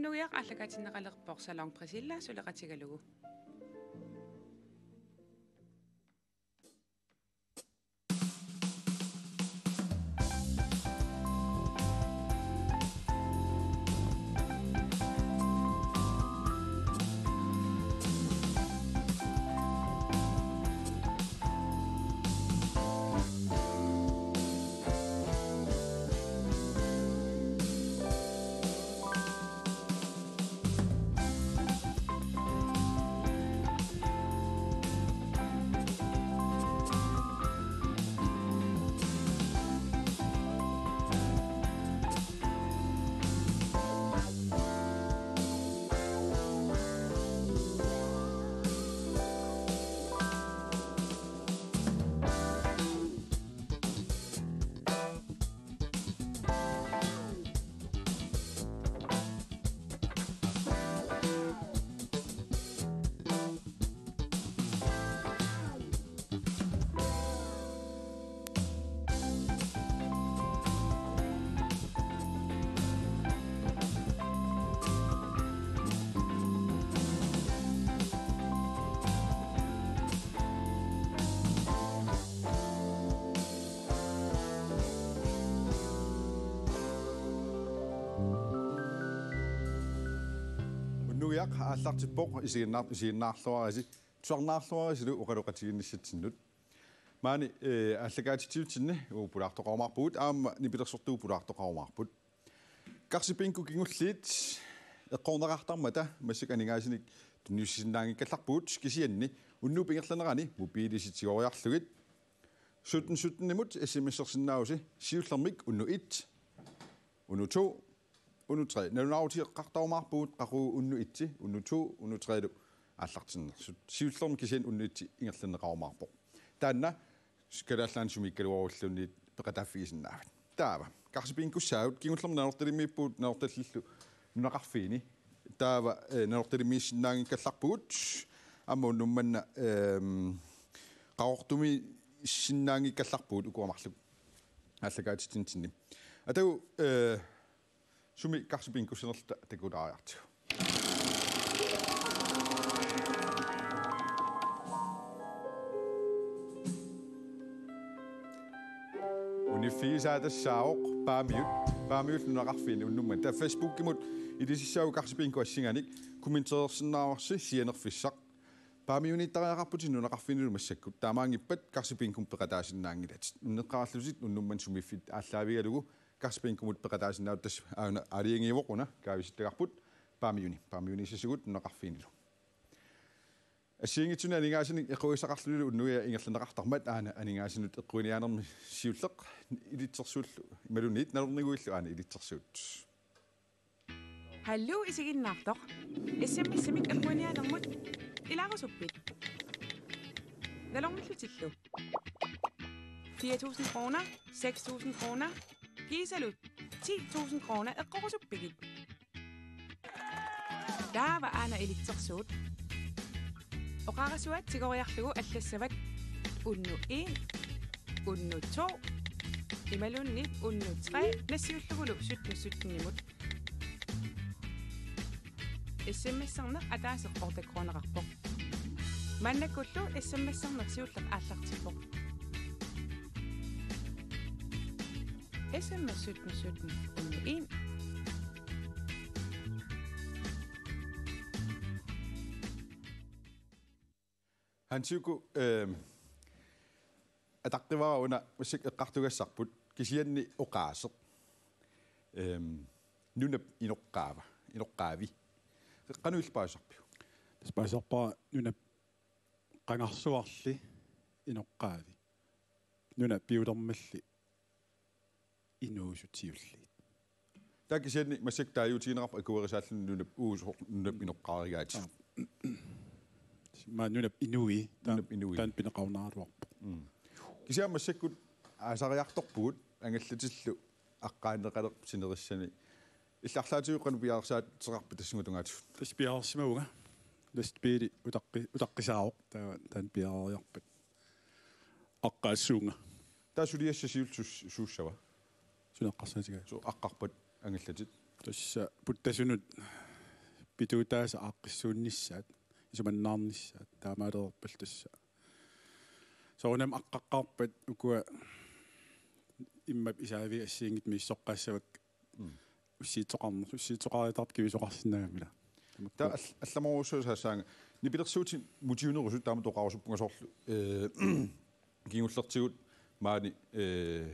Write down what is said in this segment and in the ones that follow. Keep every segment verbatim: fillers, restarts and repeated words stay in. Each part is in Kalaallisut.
Uiaq aallakaatinneqalerpoq Salon Priscilla suleqatigalugu. Unnuiaq aallartippoq, isiginnaar-, isiginnaarluarisi, tusarnaarluarisilu oqaloqatigiinnissatsinnut. Maani, eh, aallakaatitsivitsinni uagut pulaartoqarumaarpugut, aamma nipilersortugut pulaartoqarumaarput. Karsi Bingo kingulliit eqqorneqartarmata massakkut aningaasanik tunniussisinnaanngikkallarpugut, kisianni unnuup ingerlanerani mobiilisi tigoriarlugit sytten sytten-imut S M S-ersinnaavusi siullermik unnu et, unnu to, unnu tre. Nalunaaruteqartarumaarpugut qaqugu unnu et, unnu to, unnu tre-lu aallartinnersut. Siullermik kisianni unnu et ingerlanneqarumaarpoq. Taanna Kalaallit Nunaanni sumiikkaluaruilluunniit peqataaffigisinnaavat. Taava Karsi Bingossaagut, kingullermik Nanortalimmiippugut, Nanortallillu nunaqarfiini. Taava, eh, Nanortalimmiissinnaanngikkallarpugut. Aamma unnuk manna, ehm, Qaqortumiissinnaanngikkallarpugut ukua marluk aallakaatitsinitsinni. Atagu, eh, sumi Karsi Bingossanerluta takulaariartigu. Uniffigisaa tassaavoq Paamiut, Paamiullu nunaqarfiini unnuk manna. Taava Facebookimut ilisissaagut Karsi Bingo assinganik, kommenterersinnaavarsi sianerfissaq. Paamiuniittariaqarputit nunaqarfinnullu massakkut. Taamaanngippat Karsi Bingomut peqataasinnaanngilatit. Unneqqarallutit unnuk manna sumiiffik aallaavigalugu Karsi Bingomut peqataasinnaavoq, tassa aana aalajangiivoq una kaavisittagarput Paamiuni. Paamiuniissasugut nunaqarfiinilu. Assigiinngitsunik aningaasanik eqquissaqarlunilu unnuiaq ingerlanneqartarmat aana aningaasanut eqquiniaanermi siulleq ilitsersuullu imaluunniit nalorniguillu aana ilitsersuut. Hallo isiginnaartoq. S M S-imik eqquiniaanermut ilaarusuppit? Nalornillutillu. Fire tusind kroner, seks tusind kroner, kiisalu ti tusind kroner eqqorusuppigit? Taava aana ilitsersuut. Oqarasuaat tigoriarlugu allassavat unnu en, unnu to, imaluunniit unnu tre, nassiullugulu sytten sytten-imut. S M S-erneq ataaseq otte kroneqarpoq. Maannakkullu S M S-erneq siulleq aallartippoq. S M S sytten sytten unnu en. Hansi uku, ehm, ataqqivara una massakkut eqqartugassarput, kisianni oqaaseq. Ehm, nunap inoqqaava, inoqqaavi. Qanoq illit paasisarpiuk? Tassa paasisarpara nunap qangarsuarli inoqqaavi. Nunap piulermalli inuusut siulliit. Taava kisianni massakkut taaguutigineqarpoq akuerisaalluni nunap uusoq, nunap inoqqaarigaatit. Aap. Maa nunap inui, taa-, Nunap inui. Taanna pineqarunaraluarpoq. Mm. Kisianni massakkut aasariartorpugut angallatillu aqqaneqalerput sinerissani. Illit arlaatigut qanoq piareersaateqarpit tassunga tungaatigut? Tassa piareersimavunga. Lastbiili utaqqi-, utaqqisaavoq, taava taanna piareeriarpat aqqaassuunga. Taava suliassaq siulleq suus-, suussava? Suna eqqarsaatigaa? Suu, aqqarpat angallatit? Tassa puttasunut pituutaasa aaqqissuunnissaat, isumannaarnissaat, taamaalereerpallu tassa. Soorunami aqqaqqaarpat ukua immap isaavi assigiinngitsut misissoqqaassavakka. Mm. Ussiitsoqarner-, ussiitsoqariataartut kivisoqarsinnaagakkit. Taava all-, allamorujussuaq saassaanga. Nipilersuutit mutiunerusut taama oqarusuppunga soorlu. Eh, kingullertigut maani, eh,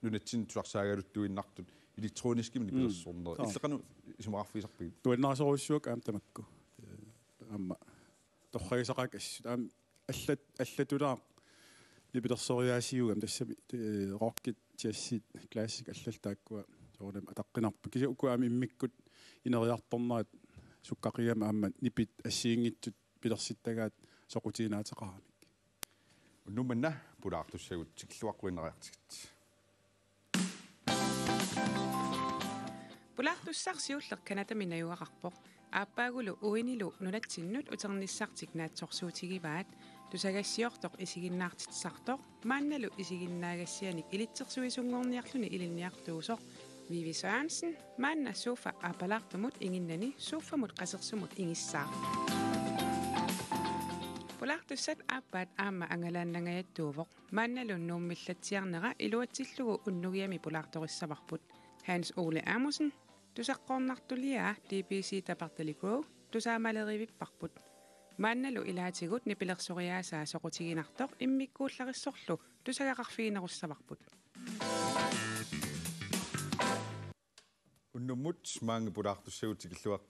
nunatsinni tusarsaagaluttuinnartut elektroniskimik nipilersornerit. Mm. Soo. Illit qanoq isumaqarfigisarpigit? Nuannarisorujussuakka aamma tamakku. Eh, aamma torragisaqaakka assut. Aamma allat-, allatulaaq nipilersoriaasiugami tassami, eh, rockit, jazzit, classic allallu taakkua soorunami ataqqinarput. Kisianni ukua aamma immikkut ineriartornerat sukkaqigami aamma nipit assigiinngitsut pilersittagaat soqutiginaateqaramik. Unnuk manna pulaartussagut tikilluaqquinnariartigit. Pulaartussaq siulleq Canadami najugaqarpoq. Aappaagulu uinilu nunatsinnut uternissartik naatsorsuutigivaat, tusagassiortoq isiginnaartitsisartoq, maannalu isiginnaagassianik ilitsersuisunngorniarluni ilinniartuusoq, Vivi Sørensen, maanna Sofa Aappalaartumut inginnani Sofamut qasersumut ingissaaq. Pulaartussat aappaat aamma angalaannangajattuuvoq. Maannalu Nuummillatsiarnera iluatsillugu unnugiami pulaartorissavarput. Hans Ole Amundsen, tusaqqoornartuliaa D B C Tapartali Crew, tusaamaleriivipparput. Maannalu ilaatigut nipilersoriaasaa soqutiginartoq immikkuullarissorlu tusagaqarfiginerussavarput. Unnummut maani pulaartussagut tikilluaq-,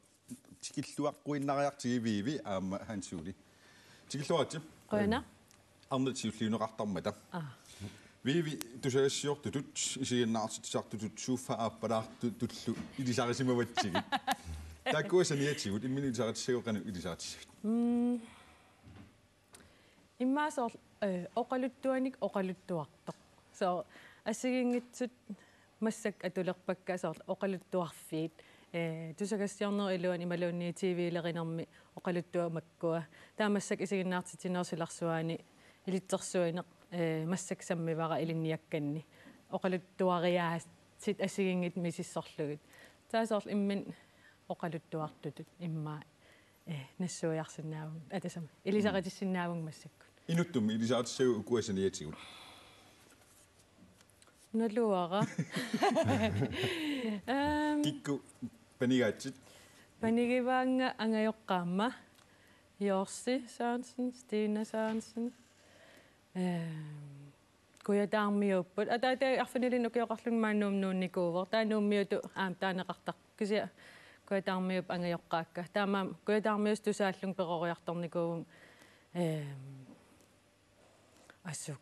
tikilluaqquinnariartigit Vivi aamma Hans Ole. Tikilluaritsi. Qujanaq. Arnat siulliunneqartarmata. Aa. Vivi, tusagassiortutut isiginnaartitsisartutut Sofa Aappalaartutullu ilisarisimavatsigit. Taakkua saniatigut, imminut ilisaritsissaguit qanoq ilisaritsissavit? Mm. Immaqa soorlu, eh, oqaluttuanik oqaluttuartoq. Soorlu assigiinngitsut massakkut atulerpakka soorlu oqaluttuarfiit. Eh, tusagassiornerup iluani imaluunniit T V-lerinermi oqaluttuat makkua. Taava massakkut isiginnaartitsinerup silarsuaani ilitsersuineq, eh, massakkut sammivara ilinniakkanni. Oqaluttuariaatsit assigiinngitsut misissorlugit. Taava soorlu imminut oqaluttuartutut immaqa, eh, nassuiarsinnaavunga, atasama, ilisaritissinnaavunga massakkut. Inuttumi ilisaritissaguit ukua saniatigut? Naluara. Ehm, kikkut panigaatsit? Panigivaannga angajoqqaama. Jorsi Sørensen, Stina Sørensen. Ehm, Kujataarmiuupput. Ataata arfinilinnik ukioqarlunga maani Nuummut nuunnikuuvoq. Taava Nuummiutut aamma taaneqartarpoq. Kisianni Kujataarmiuup angajoqqaakka. Taamaammat Kujataarmiuusoq tusaallunga peroriartornikuuvunga. Ehm, assut.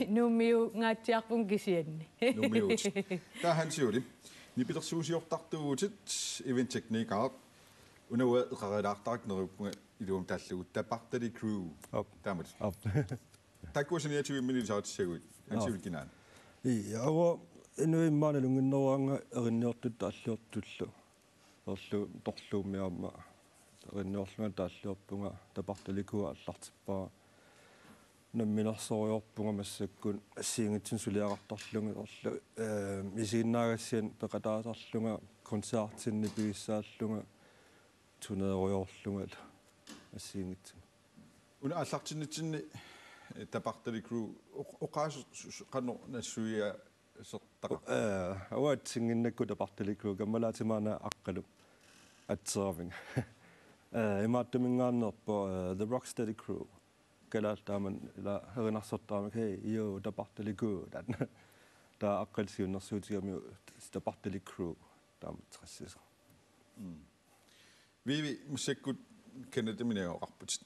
Nuummiungaatsiarpunga kisianni. Nuummiut. Taava Hans Ole. Nipilersuusiortartuuvutit, eventteknikerit. Una uanga eqarilaartarakku neriuppunga iluamik taallugu Tapartali Crew. Op. Taamatut. Op. Taakkua saniatigut imminut ilisaritissaguit. Hans Ole, kinaana? Ii, uanga inuit immaqa nalunnginnerugaannga erinniortutut taalliortutullu. Soorlu Torluummi aamma erinniorlunga taalliorpunga, Tapartali Crew aallartippara. Namminersorujorpunga massakkut assigiinngitsunik suliaqartarlunga soorlu, eh, isiginnaagassianik peqataasarlunga, koncertinni pigissaallunga, turneerujoorlungalu assigiinngitsunik. Una aallartinnitsinni, eh, Tapartali Crew oq-, oqaaseq su-, su-, qanoq nassuiaasertaqarpa? Eh, uanga atsinnginnakku Tapartali Crew kammalaatima una Aqqalu atseravinga. Eh, imaattuminngaanneerpoq, eh, The Rocksteady Crew. Kalaallit taama ila erinarsortaramik, "Hey, yo, Tapartali Crew." Taava Aqqalu siunnersuutigigamiuk Tapartali Crew taama atserassisoq. Mm. Vivi, massakkut Canadami najugaqarputit.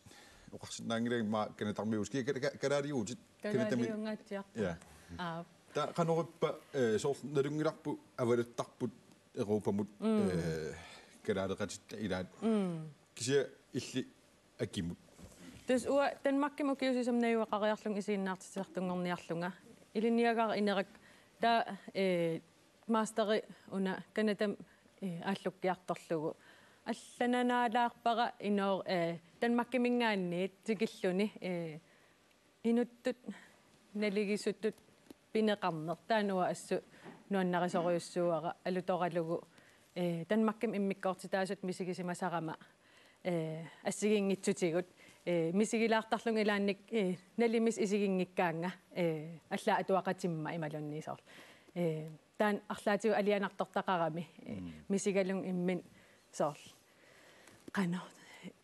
Oqarsinnaanngilanga immaqa Canadamiuusoq. Ka-, ka-, kalaaliuutit. Canadami. Kalaaliungaatsiarpunga. Ja. Aap. Taava qanorippa, eh, soorlu nalunngilarput avalattarput Europamut, mm, eh, kalaaleqatitta ilaat. Mm. Kisianni illit akimut. Tassa uanga Danmarkimi ukiut sisamat najugaqariarlunga isiginnaartitsisartunngorniarlunga. Ilinniagara inerakku taava, eh, masteri una Canadami, eh, aallukkiartorlugu. Allanalaarpara inoo-, eh, Danmarkiminngaanniit tikilluni, eh, inuttut naligisutut pineqarneq. Taanna uanga assut nuannarisorujussuuara alutoralugu ee, Danmarkimi immikkoortitaasut misigisimasarama, ee, assigiinngitsutigut, ee, misigilaartarlunga ilaannik, ee, nalimis isiginngikkaannga, ee, allaat atuaqatimma imaluunniit soorlu. Ee, taanna arlaatigut alianartortaqarami, ee, Mm. misigalunga imminut soorlu. Qanoq,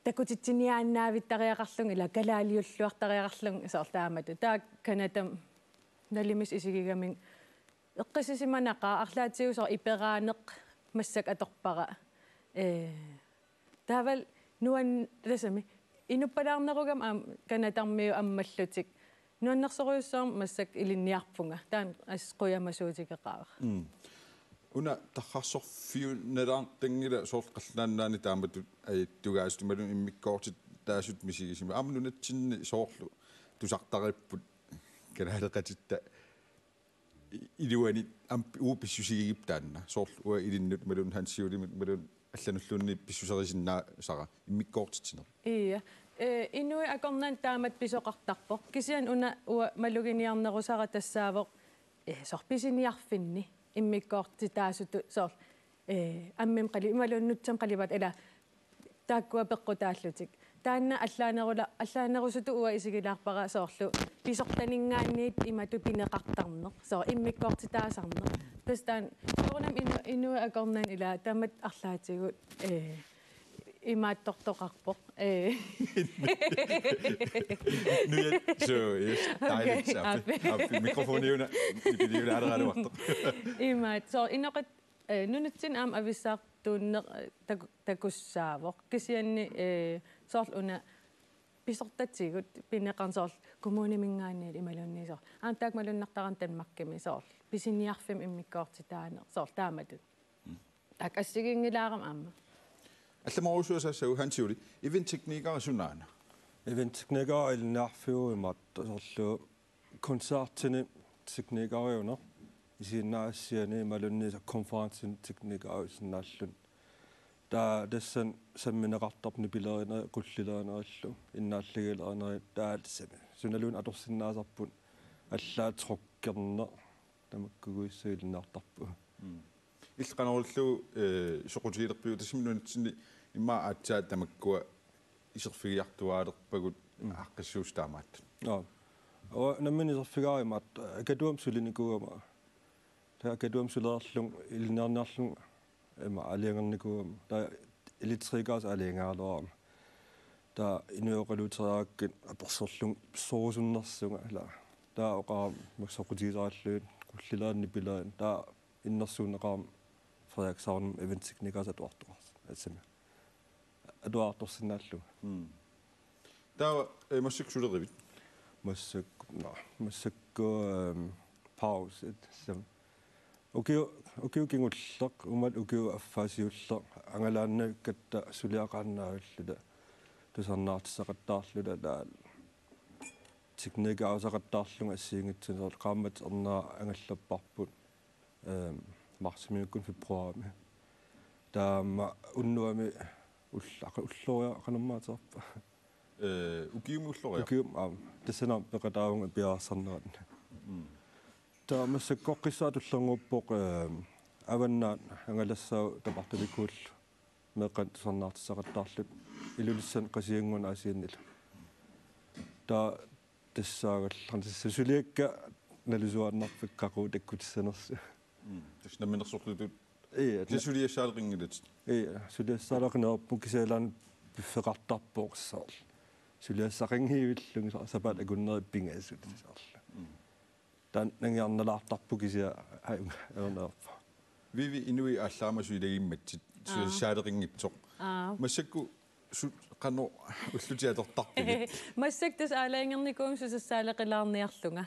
takutitsiniaannaavittariaqarlunga, ila kalaaliulluartariaqarlunga, soorlu taamatut. Taava Canadami nalimis isigigaminga eqqissisimanaqaaq, arlaatigut soorlu iperaaneq massakkut atorpara. Ee, taavalu nuan-, tassami, inuppalaarnerugama aamma Canadamiut ammallutik. Nuannersorujussuarmik massakkut ilinniarpunga. Taanna assut qujamasuutigeqaara. Mm. Una tarrarsorfiunalaartanngilaq soorlu Qallunaat Nunaanni taamatut ajattugaasut imaluunniit immikkoortitaasut misigisimavoq. Aamma nunatsinni soorlu tusartaripput kalaaleqatitta i-, iluani aamma uagut pissusigigipput taanna. Soorlu uanga ilinnut imaluunniit Hans Juulimut imaluunniit allanulluunniit pissuserisinnaasara immikkoortitsineq. Ia. Ee, inuit akornanni taamatut pisoqartarpoq. Kisianni una uanga maluginiarnerusara tassaavoq, ee, soorlu pisiniarfinni immikkoortitaasutut soorlu, ee, ammip qali-, imaluunniit nutsap qalipaat ila taakkua peqqutaallutik. Taanna allaanerula-, allaanerusutut uanga isigilaarpara soorlu pisortaninngaanniit imatut pineqartarneq, soorlu immikkoortitaasarneq. Tassa taanna soorunami inu-, inuit akornanni ila taamatut arlaatigut, ee, imaattortoqarpoq. Ee. Nujat, so, yes, dejligt. Aappi. Aappi. Aappi. Mikrofoni una, nipiliuna aleraaluartoq. Imaat, soorlu inoqat-, ee, nunatsinni aamma avissaartuunneq, ee, taku-, takussaavoq. Kisianni, ee, soorlu una pisortatigut pineqarneq soorlu kommuniminngaanniit imaluunniit soorlu. Aamma taakku malunnartarami Danmarkimi soorlu. Pisiniarfimmi immikkoortitaaneq soorlu taamatut. Mm. Taakku assigiinngilaarami aamma. Allamut usuasaassagu Hans Juuli, eventteknikeri sunaana? Eventteknikeri ilinniarfiuvoq imaattoq soorlu koncertini teknikeriuneq, isiginnaasassiani imaluunniit konferencini teknikeriusinnaalluni. Taava tassani sammineqartarpoq nipilerinerit qullilerinerillu, innaallagilerinerit taava tassani. Sunaluunniit atorsinnaasarput allaat trykkerneq tamakkuuguissaat ilinniartarpugut. Mm. Illit qanoq ilillugu, ee, soqutigilerpiuk tassami nunatsinni immaqa aatsaat tamakkua iserfigiartuaalerpagut Mm. aaqqissuussat taamaattut. Joo. Uanga nammineq iserfigaara imaattoq, ee, Akatuami sulinikuugama. Taava Akatuami sulereerlunga ilinniarniarlunga ima aalajangernikuugama. Taava elektrikeritut aalajangeraluarama. Taava inuit oqaluuteriarakkit apersorlunga pissorusunnersunga ila. Taava oqarama makku soqutigisarallugit qullilerinerit nipilerinerit. Taava innersuunneqarama Frederikshavnimi eventteknikeri atuartoqarsinnaallunga. Tassami. Atuartorsinnaallunga. Mm. Taava, ee, massakkut sulerivit? Massakkut, nå, massakkut, ehm, pause, tassami. Ukiu-, ukiut kingulleq, uuma ukiut affaa siulleq, angalaannavikkatta suliaqaannaavilluta, tusarnaartissaqattaarluta, taava teknikeriusaqattaarlunga assigiinngitsunik, soorlu qaammatit ernera angallapparput, ehm, marsimiikkuni februarimi. Taava aamma unnuami ulla-, qa-, ulloriaq qanormaaterpa. Ee, ukiumi ulloriaq? Ukiumi, aamma. Tassani aamma peqataavunga piareersarneranni. Mm. Taava massakkorpiaq tullinnguuppoq, ehm, Avannaani angalassaat tapartalikuullu meeqqanik tusarnaartissaqattaarluta Ilulissani Qasigiannguani Aasiannilu. Taava tassaagallarni tassa suliakka nalusuaannarpakka qaqugu takkutissanersut. Mm. Tassa namminersortutut. Ii, at-, kisianni suliassaaleqinngilatit? Ii, suliassaaleqineqarpunga kisianni ilaanni piffeqartarpoq soorlu. Suliassaqanngivillunga soorlu sapaatip akunneri pingasut soorlu. Mm. Taanna nangiarnalaartarpoq kisianni ajunngilaq ajornerpa. Vivi, inuit aallaammasut ilagiimmatsit, aa, suliassaaleqinngitsoq. Aa. Massakkut su-, qanoq ullutit atortarpigit? Massakkut tassa aalajangernikuuvunga suliassaaleqilaarniarlunga.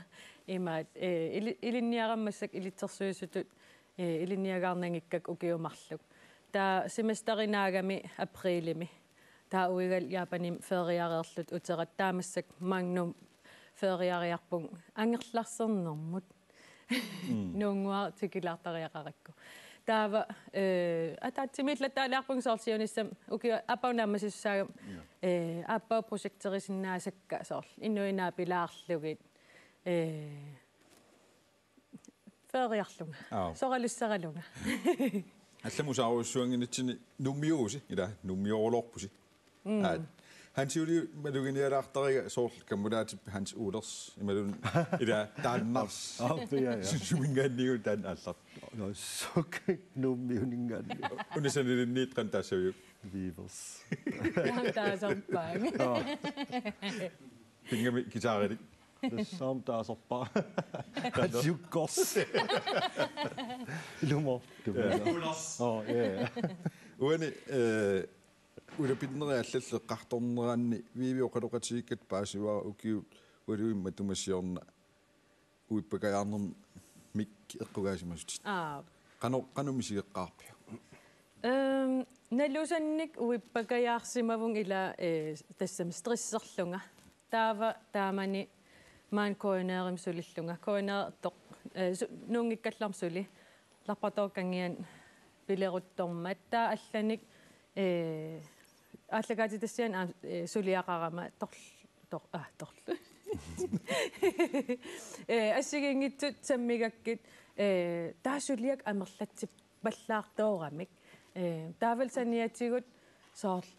Imaat, ee, ili-, ilinniarama massakkut ilitsersuisutut, ee, ilinniagaarnanngikkakka ukiut marluk. Taava semesteri naagami aprilimi. Taava uigalu Japanimi feriareerluta uteratta, taava massakkut Magnum feriariarpunga angerlarsernermut. Mm. Nuunnguaq tikilaartariaqarakku. Taava, ee, ataatsimiillattaalaarpunga soorlu siunissami ukiup aappaa naammassisussaagami, ja, ee, aappaa projekterisinnaasakka soorlu inuit naapilaarlugit, ee, feriarlunga. Aap. Soralissaralunga. Allamut saarujussuannginnitsinni Nuummiuusi, ila Nuummioruloorpusi. Mm. Aat. Hansi Juuli maluginialaartariga soorlu kammalaatip Hans Olers imaluunniit ila taannars. Aap, ja, ja. Su-, suminngaanniit taanna aallartut? Nå, suk Nuummiuninngaanniit. Una sanilinniit qanoq taassaviuk? Weavers. Taanna taasarpaanga. Nå. Pinngami guitarilik. Tassami taasarpara. Jukkors. Ilumut. Ja. Nå, ja. Uani, eh, ulapinneri allallu eqqartorneranni Vivi oqaloqatigiikkatta paasivara ukiut ualuit matuma siorna uippakajaarnermik eqqugaasimasut. Aap. Qanoq, qanoq misigeqqaarpiuk? Ehm, nalusannik uippakajaarsimavunga ila, eh, tassami stresserlunga. Taava taamani maani K N R-imi sulillunga. K N R-toq, eh, su-, nuunngikkallarmat suli. Laboratoriet Kangiani pileruttormat. Taava allanik, eh, aallakaatitassianik aamma, eh, suliaqarama torl-, tor-, ah, torl-. Eh, assigiinngitsut sammigakkit, eh, taava suliaq amerlatsippallaartooramik. Eh, taavalu saniatigut soorlu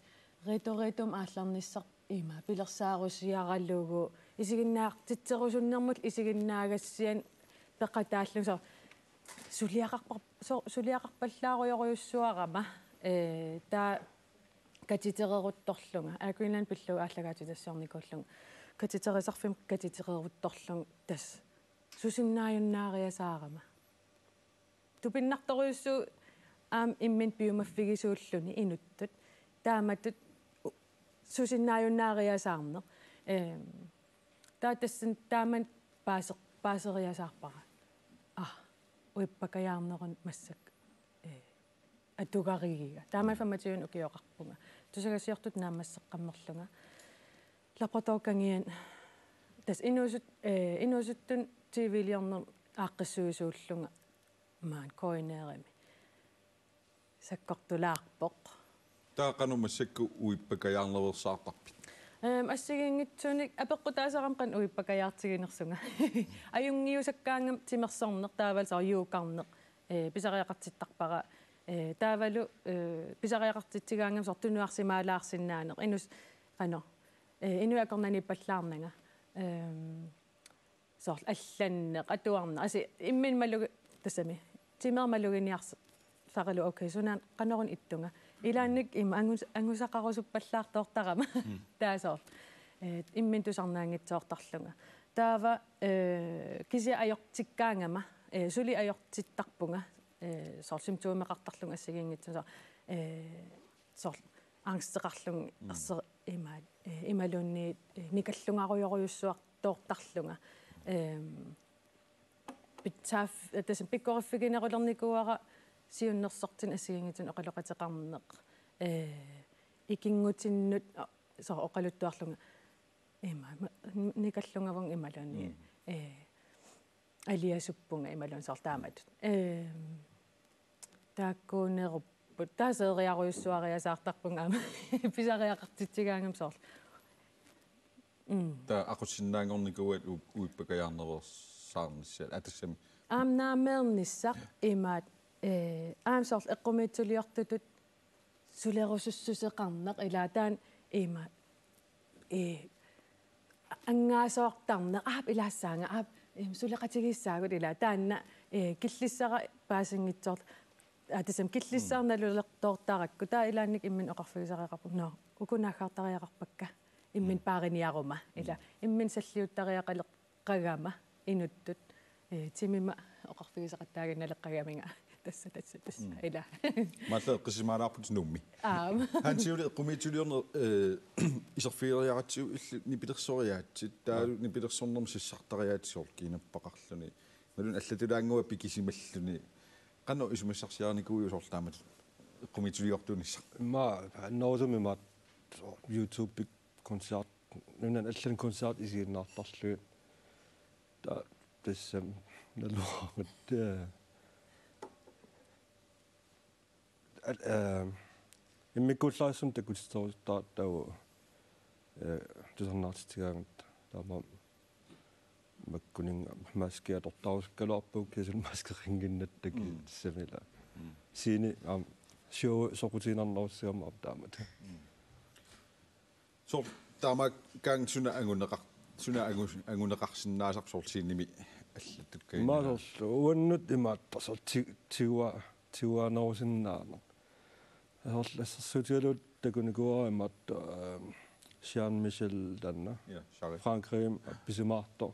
Rito Ritum aallarnissaq ima pilersaarusiaralugu isiginnaartitserusunnermut isiginnaagassianik peqataallunga soorlu suliaqarpar-, soorlu suliaqarpallaarujorujussuarama, eh, taava katitereruttorlunga. Air Greenland pillugu aallakaatitassiornikuullunga. Katiterisarfimmi katitereruttorlunga tassa susinnaajunnaariasaarama. Tupinnartorujussuuvoq aamma imminut piumaffigisuulluni inuttut. Taamatut u-, susinnaajunnaariasaarneq. Ehm, taava tassani taamani paase-, paaseriasaarpara. Ah, uippakajaarneruna massakkut, eh, atugarigiga. Taamani femogtyve ukioqarpunga. Tusagassiortutut naammasseqqammerlunga. Laboratoriet Kangiani tassa inuusut-, eh, inuusuttunut T V-liornermut aaqqissuisuullunga maani K N R-imi. Sakkortulaarpoq. Taava qanoq massakkut uippakajaarnerveersaartarpit? Ehm, assigiinngitsunik apeqqutaasarama qanoq uippakajaartiginersunga. Ajunngiusakkaangama timersorneq taavalu soorlu yogarneq, eh, pisariaqartittarpara, eh, taavalu, eh, pisariaqartitsigaangama soorlu tunuarsimaalaarsinnaaneq, inus-, qanoq, eh, inuit akornanniippallaarnanga. Ehm, soorlu allanneq, atuarneq. Asi, imminut malugi-, tassami. Timeq maluginiarsaralugu, okay, suna qanoruna ittunga. Ilaannikkut ima angus-, angusaqarusuppallaartoortarama. Mm. Taava soorlu. Eh, imminut tusarnaanngitsoortarlunga. Taava, eh, kisianni ajortikkaangama, eh, suli ajortittarpunga, eh, soorlu symptomeqartarlunga assigiinngitsunik soorlu, eh, soorlu angsteqarlunga. Mm. Erser-, ima, eh, imaluunniit, eh, nikallungarujorujussuartoortarlunga. Ehm, pitsaaf-, eh, tassami pikkoriffiginerulernikuuara siunnersortinik assigiinngitsunik oqaloqateqarneq. Eh, ikinngutinnut, ah, soorlu oqaluttuarlunga. Ima, ma-, n-, nikallungavunga imaluunniit. Mm. Eh, aliasuppunga imaluunniit soorlu taamatut. Ehm, taakkuunerupput. Taava seeriarujussuariasaartarpunga aamma. Pisariaqartitsigaangama soorlu. Mm. Taava aqussinnaanngornikuuat u-, uippakajaarnerveersaarnissaat. Aa, tassami. Aamma naameernissaq imaat, eh, aamma soorlu eqqumiitsuliortutut sulerusussuseqarneq ilaa taanna ima, eh, angaasoortarneq, aap, ilaassaanga, aap, eh, suleqatigiissaagut ilaa taanna, eh, killissara paasinngitsoortoq, aa, tassami killissara, mm, nalulertoortarakku, taava ilaannikkut imminut oqarfigisariaqarpunga, nå, uku naaggaartariaqarpakka, imminut, mm, paariniaruma, ilaa, mm, imminut salliuttariaqaleq- qagama inuttut, eh, timima oqarfigisaqattaaginnaleqqagaminga. Tassa, tassa, tassa. Mm. Ilaa. Maanna eqqissisimaalaarputit Nuummi. Aap. Hansi Juuli, eqqumiitsuliorneq, eh, iserfigeriaratsigu illit nipilersoriaatsit, taava, aap, nipilersornermi sassartariaatsit soorlu kiinappaqarluni. Imaluunniit allatulaannguaq pikisimalluni. Qanoq isumassarsiarinikuuiuk soorlu taamatut eqqumiitsuliortuunissaq? Immaqa annerusumik imaattoq YouTube-ikkut koncert, nunani allani koncert isiginnaartarlugit. Ta-, tassami naluarput, eh, al-, eh, immikkuullarissummik takkutitserusuttaratta taava, eh, tusarnaartitsigaangatta. Taamaammat makkuninnga maski atortarusukkaluarpugut kisianni maskeqannginnatta, mm, tassami ilaa. Mm. Scene, aamma, show soqutiginarnerussagami aamma taamatut. Soorlu taamaakkaangat suna anguneqar-, suna angu-, anguneqarsinnaasarpit soorlu scenemi allattukkaanni? Immaqa soorlu uannut imaattoq soorlu ti-, tigua-, tiguaanerusinnaaneq. Soorlu assersuutigalugu takunikuuara imaattoq, ehm, Jean-Michel taanna. Ja, Jarre. Frankrig pisimaartoq.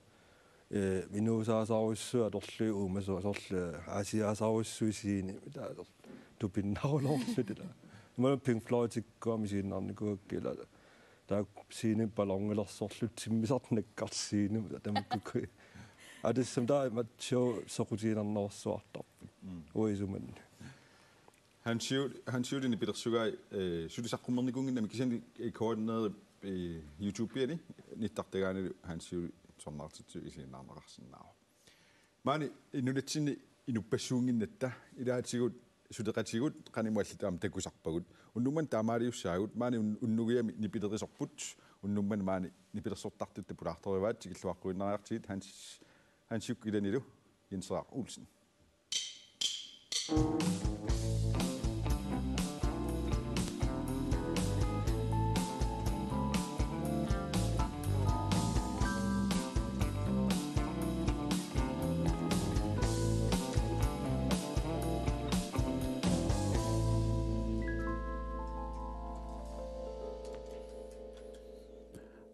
Eh, inuusaasarujussuit atorlugit uumasut soorlu, eh, Aasiaasarujussuit scenemi taava soorlu tupinnarulorlutik ilaa. Imaluunniit Pink Floydikkut aamma isiginnaarnikuugakkit ilaa. Taakku scenemi ballonilersorlutik timmisartut nakkarsiinimut tamakkukui. Aa, tassami taama show soqutiginarnerussuartarpoq. Mm. Uanga isumanni. Hansiu-, Hansiuli nipilersugai, eh, suli saqqummernikuunnginnami kisianni, eh, koordineret, eh, YouTube-iani nittartagaanilu Hansiuli sornaartitsisut isiginnaarneqarsinnaavoq. Maani nunatsinni inuppassuunnginnatta ilaatigut suleqatigut qanimut allatut aamma takusarpagut. Unnuk manna taamaaliussaagut maani un-, unnugiami nipilerisorput. Unnuk manna maani nipilersortartutta pulaartorivaat, tikilluaqquinnariartigit. Hans, Hansiukkut ilanilu Jens Raar Olsen.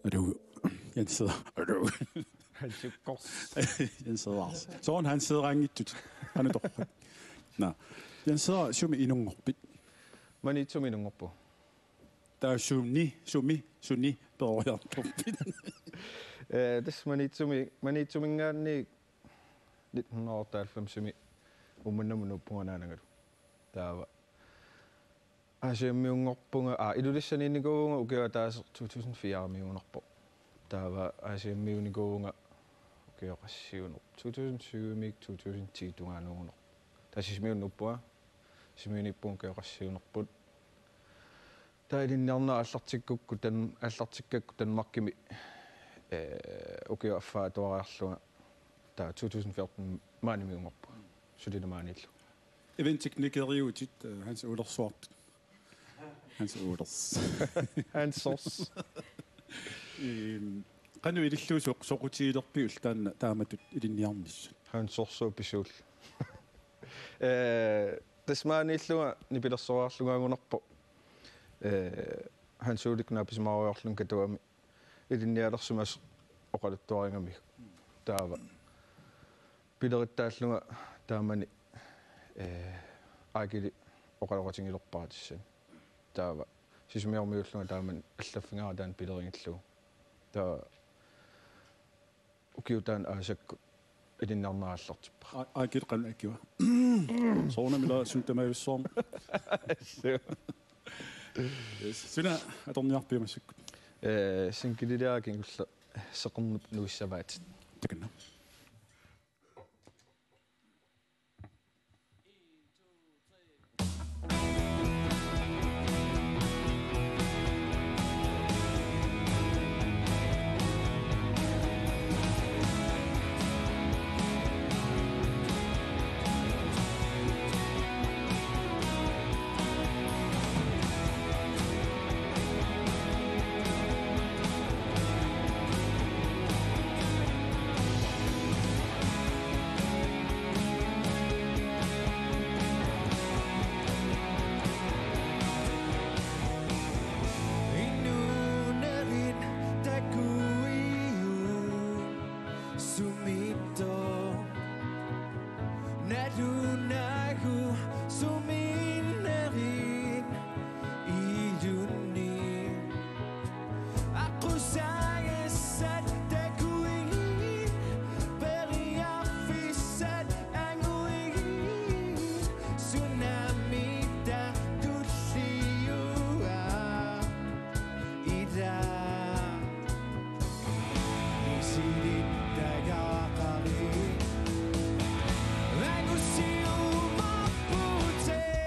Aluu, Jens. Aluu. Hansiukkors. Jens Lars. Soorlu Hansiukkut. Qanoq torrak. Naa. Jens, sumi inunngorpit? Maniitsumi inunngorpunga. Taava sumi, sumi, sumi peroriartorpit? Eh, tassa Maniitsumi, Maniitsuminngaanniit nitten hundrede og otteoghalvfemsimi Uummannamut nuuppunga anaanagalu. Taava Aasiammiunngorpunga, aa, Ilulissaniinnikuuvunga ukioq ataaseq to tusind fire-miugunarpoq. Taava Aasiammiunikuuvunga ukioq qassiunerpoq. To tusind syv-miit to tusind ti tungaanuugunarpoq. Taava Sisimiunut nuuppunga. Sisimiuniippunga ukioq qassiunerput. Taava ilinniarnera aallartikkukku Dan-, aallartikkakku Danmarkimi, eh, ukioq affaa atuariarlunga. Taava to tusind fjorten maanimiunngorpunga. Sulilu maaniillu. Eventteknikeriutit, eh, Hans Ulersuartut. Hans Ulers. Hans Sors. Ehm, qanoq ilillugu soq-, soqutigilerpiuk taanna taamatut ilinniarnissat? Hans Sorsuup pisuul. Eh, tassa maaniillunga nipilersoriarlungaagunarpoq. Eh, Hansiulik naapisimaarujoorlunga Katuami ilinnialersimasoq oqaluttuarigamiuk. Taava pilerittaallunga taamani, eh, Aakiili oqaloqatigilerpara tassani. Taava sisimiormiuullunga taamani allaffigaara taanna pilerigillugu. Taava ukiup taanna aasakkut ilinniarnera aallartippara. Aa-, Aakiili qanoq akiva? Soorunami ilaa suna tamavissoorn. Suu. Yes. Suna atorniarpiuk massakkut? Eh, singleliara kingulleq Seqernup nuissavaatit. Takanna. Inunnerit takuiuk sumiittoq, nalunagu suminnerit ilunni. Aqqusaagassaat takuiuk, periarfissat anguiuk, tsunamita tulliua. Ida. Misilittagaqarit. Angusiumaarputit.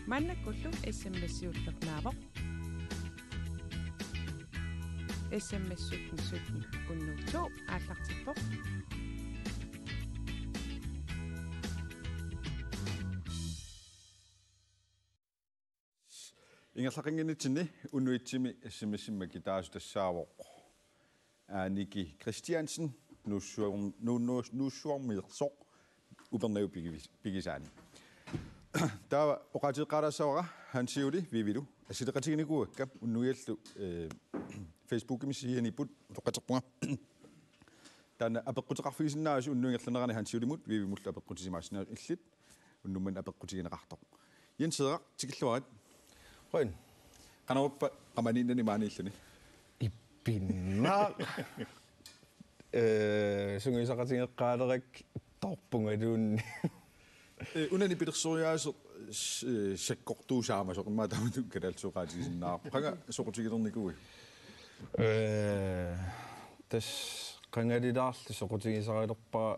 Maannakkullu S M S-iullernaavoq. S M S sytten sytten hundrede to aallartippoq. Ingerlaqqinnginnitsinni unnuitsimi S M S-imik makitaasoq tassaavoq Aniki Christiansen, Nuussuar-, Nuu-, Nuu-, Nuussuarmiorsoq, Upernavik pigivis-, pigisaani. Taava oqaatigeqqaalaassavara Hansiuli Vivilu assileqatiginikuuakka unnuiallu, eh, Facebookimi sianipput utoqqatserpunga. Taanna apeqquteqarfigisinnaavasi unnuit ingerlanerani Hansiulimut Vivimullu apeqqutisimaassinnaavasi illit. Unnummanna apeqqutigineqartoq. Jens Heeraq, tikilluarit. Qujan. Qanoruppa qamaniinnani maaniilluni? Ippinnaq. Eh, sungiusaqatigeqqaalerakku torpungaluunniit. Eh, una nipilersoriaaseq s-, eh, sakkortuusaamasoq, immaqa taamatut kalaallisut oqaatigisinnaavarput. Qanga soqutigilernikuuit? Eh, tassa qangalilaarlugu soqutigisarilerpara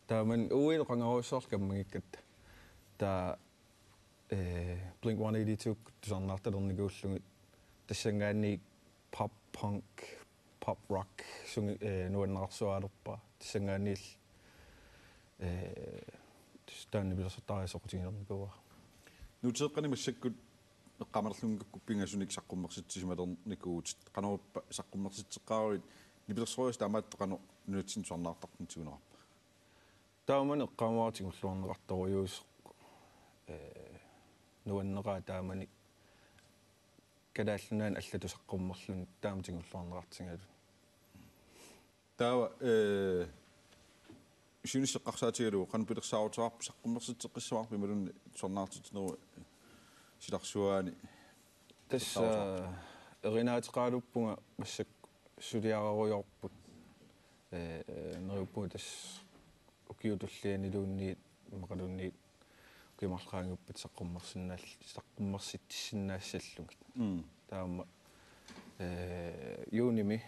taamani uilu qangarujussuarlu kammagikkatta. Taava, eh, Blink one eighty-two tusarnaartalernikuullugit. Tassanngaanniit pop punk, pop rock, sungi-, eh, nuanneqarsuaalerpara. Tassanngaanniillu, eh, tassa taanna nipilersortariaaseq soqutigilernikuuara. Nuuteeqqani massakkut eqqaamallunngikkukku pingasunik saqqummersitsisimalernikuuvutit. Qanoruppa saqqummersitseqqaaruit, nipilersoriaaseq taamaattoq qanoq nunatsinni tusarnaartartunut tiguneqarpa? Taamani eqqaamavara tingulluarneqartorujuusoq, eh, nuanneqaaq taamani Kalaallit Nunaanni allatut saqqummerluni taama tingulluarneqartigalugu. Taava, eh, siunissaq eqqarsaatigalugu qanoq pilersaaruteqarpa, saqqummersitseqqissavarput imaluunniit tusarnaartitsineruit silarsuaani? Tassa, eh, erinaateqaraluppunga massakkut suliarerujoorput. Eh, neriuppunga tassa ukiut tullianiluunniit, immaqaluunniit ukiut marluk qaangiuppata saqqummersinnaal-, saqqummersitsisinnaassallugit. Mm. Taama, eh, juunimi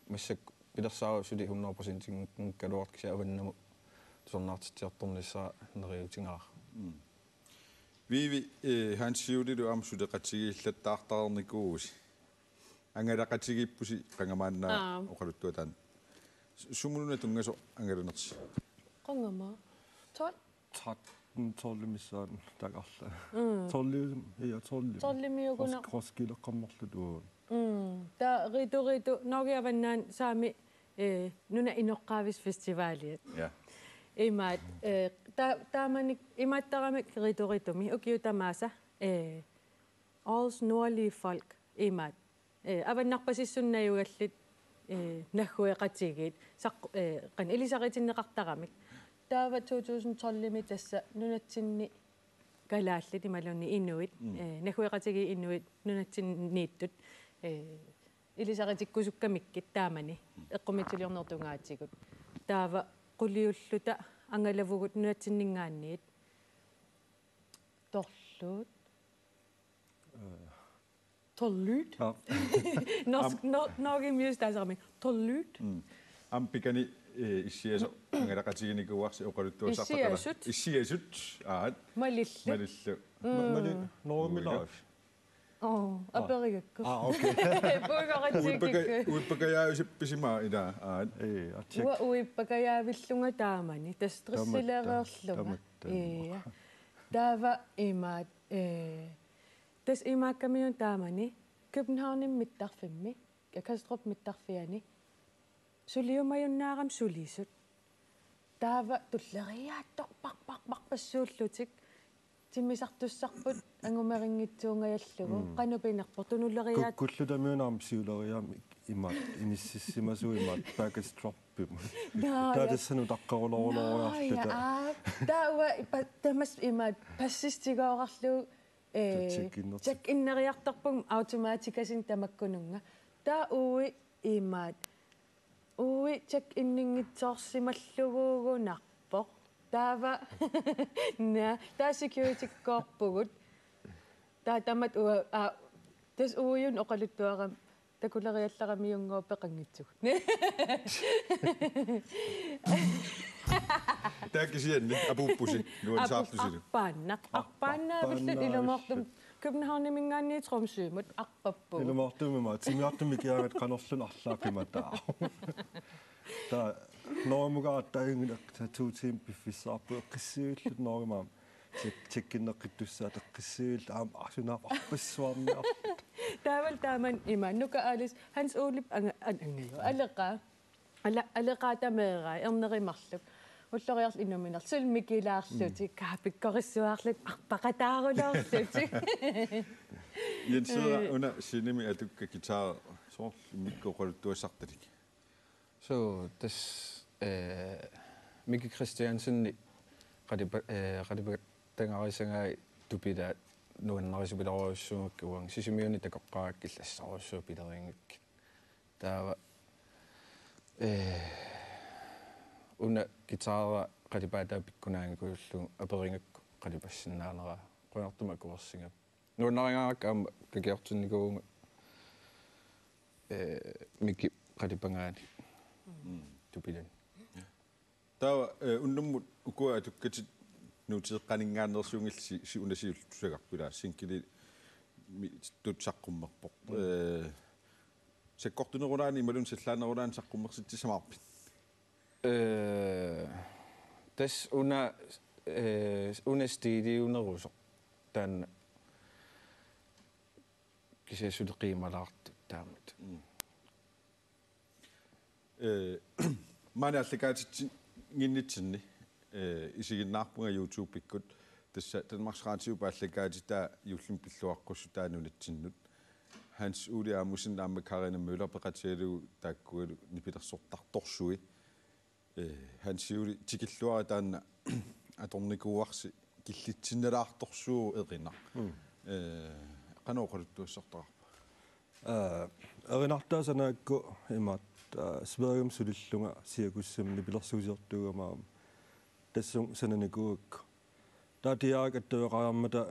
massakkut pilersaarutit suli hundrede procentinngikkaluartut, kisianni avannamut tusarnaartitsiartornissara neriuutigaara. Mm. Vivi, eh, Hansiulilu aamma suleqatigiillattaartarnikuuvusi. Angalaqatigiippusi qanga maanna. Aa. Oqaluttuaq taanna. Su-, sumuluna tunngasoq angalanersi? Qangama. Tolv? Tretten, tolv missaani takarla. Mm. Tolv, ja, tolv. Tolvimiukuna. Ros-, Roskilde qammerlutuun. Mm. Taava Ridoritu Norge Avannaani Saami, eh, nunap inoqqaavisut festivaliat. Ja. Imaat, eh, ta-, taamani imaattarami Ridoritumi ukiut tamaasa, eh, Aarhus nordlige folk imaat. Eh, avannarpasissunnajugallit, eh, naggueqatigiit, saq-, eh, qanoq ilisaritinneqartaramik. Taava to tusind tolvimi tassa nunatsinni kalaallit imaluunniit inuit, mm, eh, naggueqatigiit inuit nunatsinniittut, eh, ilisaritikkusukkamikkit taamani, mm, eqqumiitsuliornerup tungaatigut. Taava quliulluta angalavugut nunatsinninngaanniit torluut. Eh, Tollyt? Ja. Norsk, am- nor-, norgemiusoq taasarami. Tollyt? Mm. Aamma pikani, eh, issiasoq angalaqatiginikuuarsi oqaluttuassarpara. Issiasut? Issiasut. Aat. Malillu. Malillu. Mm. Ma-, mali-, Norgemilaarlusi. Oo, aperigakku. Ah, okay. Puigoratikkikku. Uippaka-, uippakajaavisippisimava ila, aat. Ee, atsiak. Uanga uippakajaavillunga taamani. Tassa stressilereerlunga. Tamatta, tamatta. Ia. Taava imaat, eh, tassa imaakkamiuna taamani Københavnimi mittarfimmi, Kastrup mittarfiani, suliumajunnaarami sulisut. Taava tulleriiaattorparparparpassuullutik timmisartussarput angumeqanngitsuungajallugu. Mm. Qanoq pinerpoq, tunuleriaat- Ku-, kullutamiuna aamma siuleriaammik imaat inississimasut imaat backstrap-imut. Naa, taava ja. Tassani utaqqeruloruloriarluta. Naa, ja, aa. Taava ipa-, tamassi imaat bassistigooralugu, eh, check-innertik. Check-inneriartorpunga automatikasini tamakkununnga. Taava uagut imaat, uagut check-inninngitsoorsimalluguugunarpoq. Taava, naa, taava security-kkoorpugut. Taava tamatta uanga, aa, tassa uagut oqaluttuarama takuleriallaramiunngooq peqanngitsugut. Taava kisianni apuuppusi nuansaarlusilu. Arpaannaq. Arpaannaavillu ilumoortumik Københavniminngaanniit Tromsømut arpapput. Ilumoortumik aamma timmisartumik kiaat qanorluunniit arlaat qimataa. Taava Norgemukaat taanna to timer piffissarput eqqissivilluta Norgemut. Tjek-, tjekkinneqqittussaat eqqissivilluta aamma arsunaap arpassuarniarluta. Taavalu taamani ima Nuka Alice Hans Olep anga-, an-, angajoq. Aleqaa. Ala-, aleqaata meeraa, erneri marluk. Ulloriarluta inuminerluta suli mikilaarlutik, mm, kaapikkorissuarlutik, arpaqataaruloorlutik. Jens Edvard, una scenemi atukka guitar, soorlu immikkut oqaluttuassartalik? So, tassa, eh, Miki Kristiansen qalipa-, eh, qalipatangarisagai tupilaat nuannarisupiloorujussuugakkit uanga Sisimiuni takoqqaarakkit illassarujussuaq pileriingakkit. Taava, eh, una guitara qalipaataa pikkunaanngikujullugu aperigakku qalipassinnaanera qujanartumik akuersigama. Nuannarigaara aamma kakiortinnikuuvunga, eh, Miki qalipagaani. Mm. Tupilani. Taava, eh, unnummut ukua atukkatit nuuteeqqaninngaanneersuunngillat si-, si-, una siulleq tusagarput ilaa, singlemik saqqummerpoq. Mm. Eh, sakkortunerulaani imaluunniit sallaannerulaani saqqummersitsissamaarpit? Eh, tassa una, eh, una stiliunerusoq. Taanna kisianni suli qiimalaartut taamatut. Mm. Eh, maani aallakaatitsinnginnitsinni, eh, isiginnaarpunga YouTube-ikkut, tassa Danmarks Radiop aallakaatitaa juullimi pilluaqqussutaa nunatsinnut. Hans Ole Amundsen aamma Karina Møller peqatigalugu taakkualu nipilersortartorsui. Eh, Hansi Ole, tikilluarit taanna atornikuuarsi killitsinnalaartorsuuvoq erinaq. Mm. Eh, qanoq oqaluttuassartaqarpa? Aa, erinartaa sanaakku imaattoq, aa, Sverigemut sulillunga cirkusimi nipilersuusiortuugama aamma tassunga sananikuugakku. Taava diarik attaveqarmata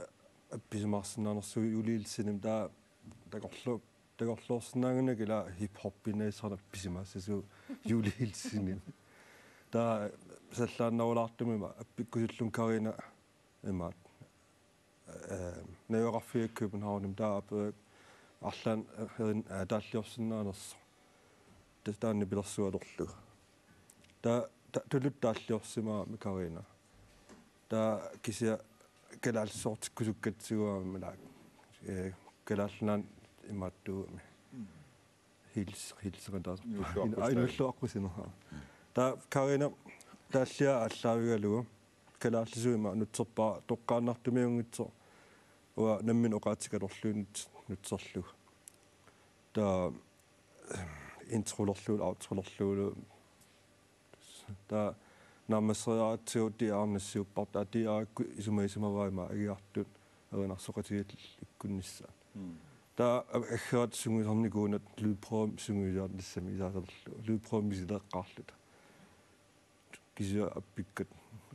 appisimaarsinnaanersugut Julie Nielsenimit, taava takorloo-, takorloorsinnaanngilakka ilaa hip-hoppiinnassaq appisimaassasoq Julie Nielsenimit. Taava sallaannerulaartumik appikkusullunga Karina imaattoq, eh, najugaqarfigaakku Københavnimi, taava aperakku arlaannik, eh, erin-, eh, taalliorsinnaanersoq. Tassa taanna nipilersuut atorlugu. Taava ta-, tuluttut taalliorsimagami Karina. Taava kisianni kalaallisoortikkusukkatsigu aamma ilaa, eh, Kalaallit Nunaanni imaattuugami. Mm. Hils-, hilsingataasarpaa. Inuulluaqqusineq. Inuulluaqqusineq. Taava Karina taalliaa aallaavigalugu kalaallisut ima nutserpara toqqaannartumiunngitsoq. Uanga nammineq oqaatsit atorlugit nut-, nutserlugu. Taava introlerlugulu, outrolerlugulu. Taava naammasseriaratsigu diaarnassiupparput, taava diaarikkut isumagisimavaa ima agiartut erinarsoqatigiillikkunnissaat. Mm. Taava a-, aggerat sungiusarnikuunagu lydprøvemi sungiusarnissamik isaasalerlugu. Lydprøve misileeqqaarluta. Kisianni appikkat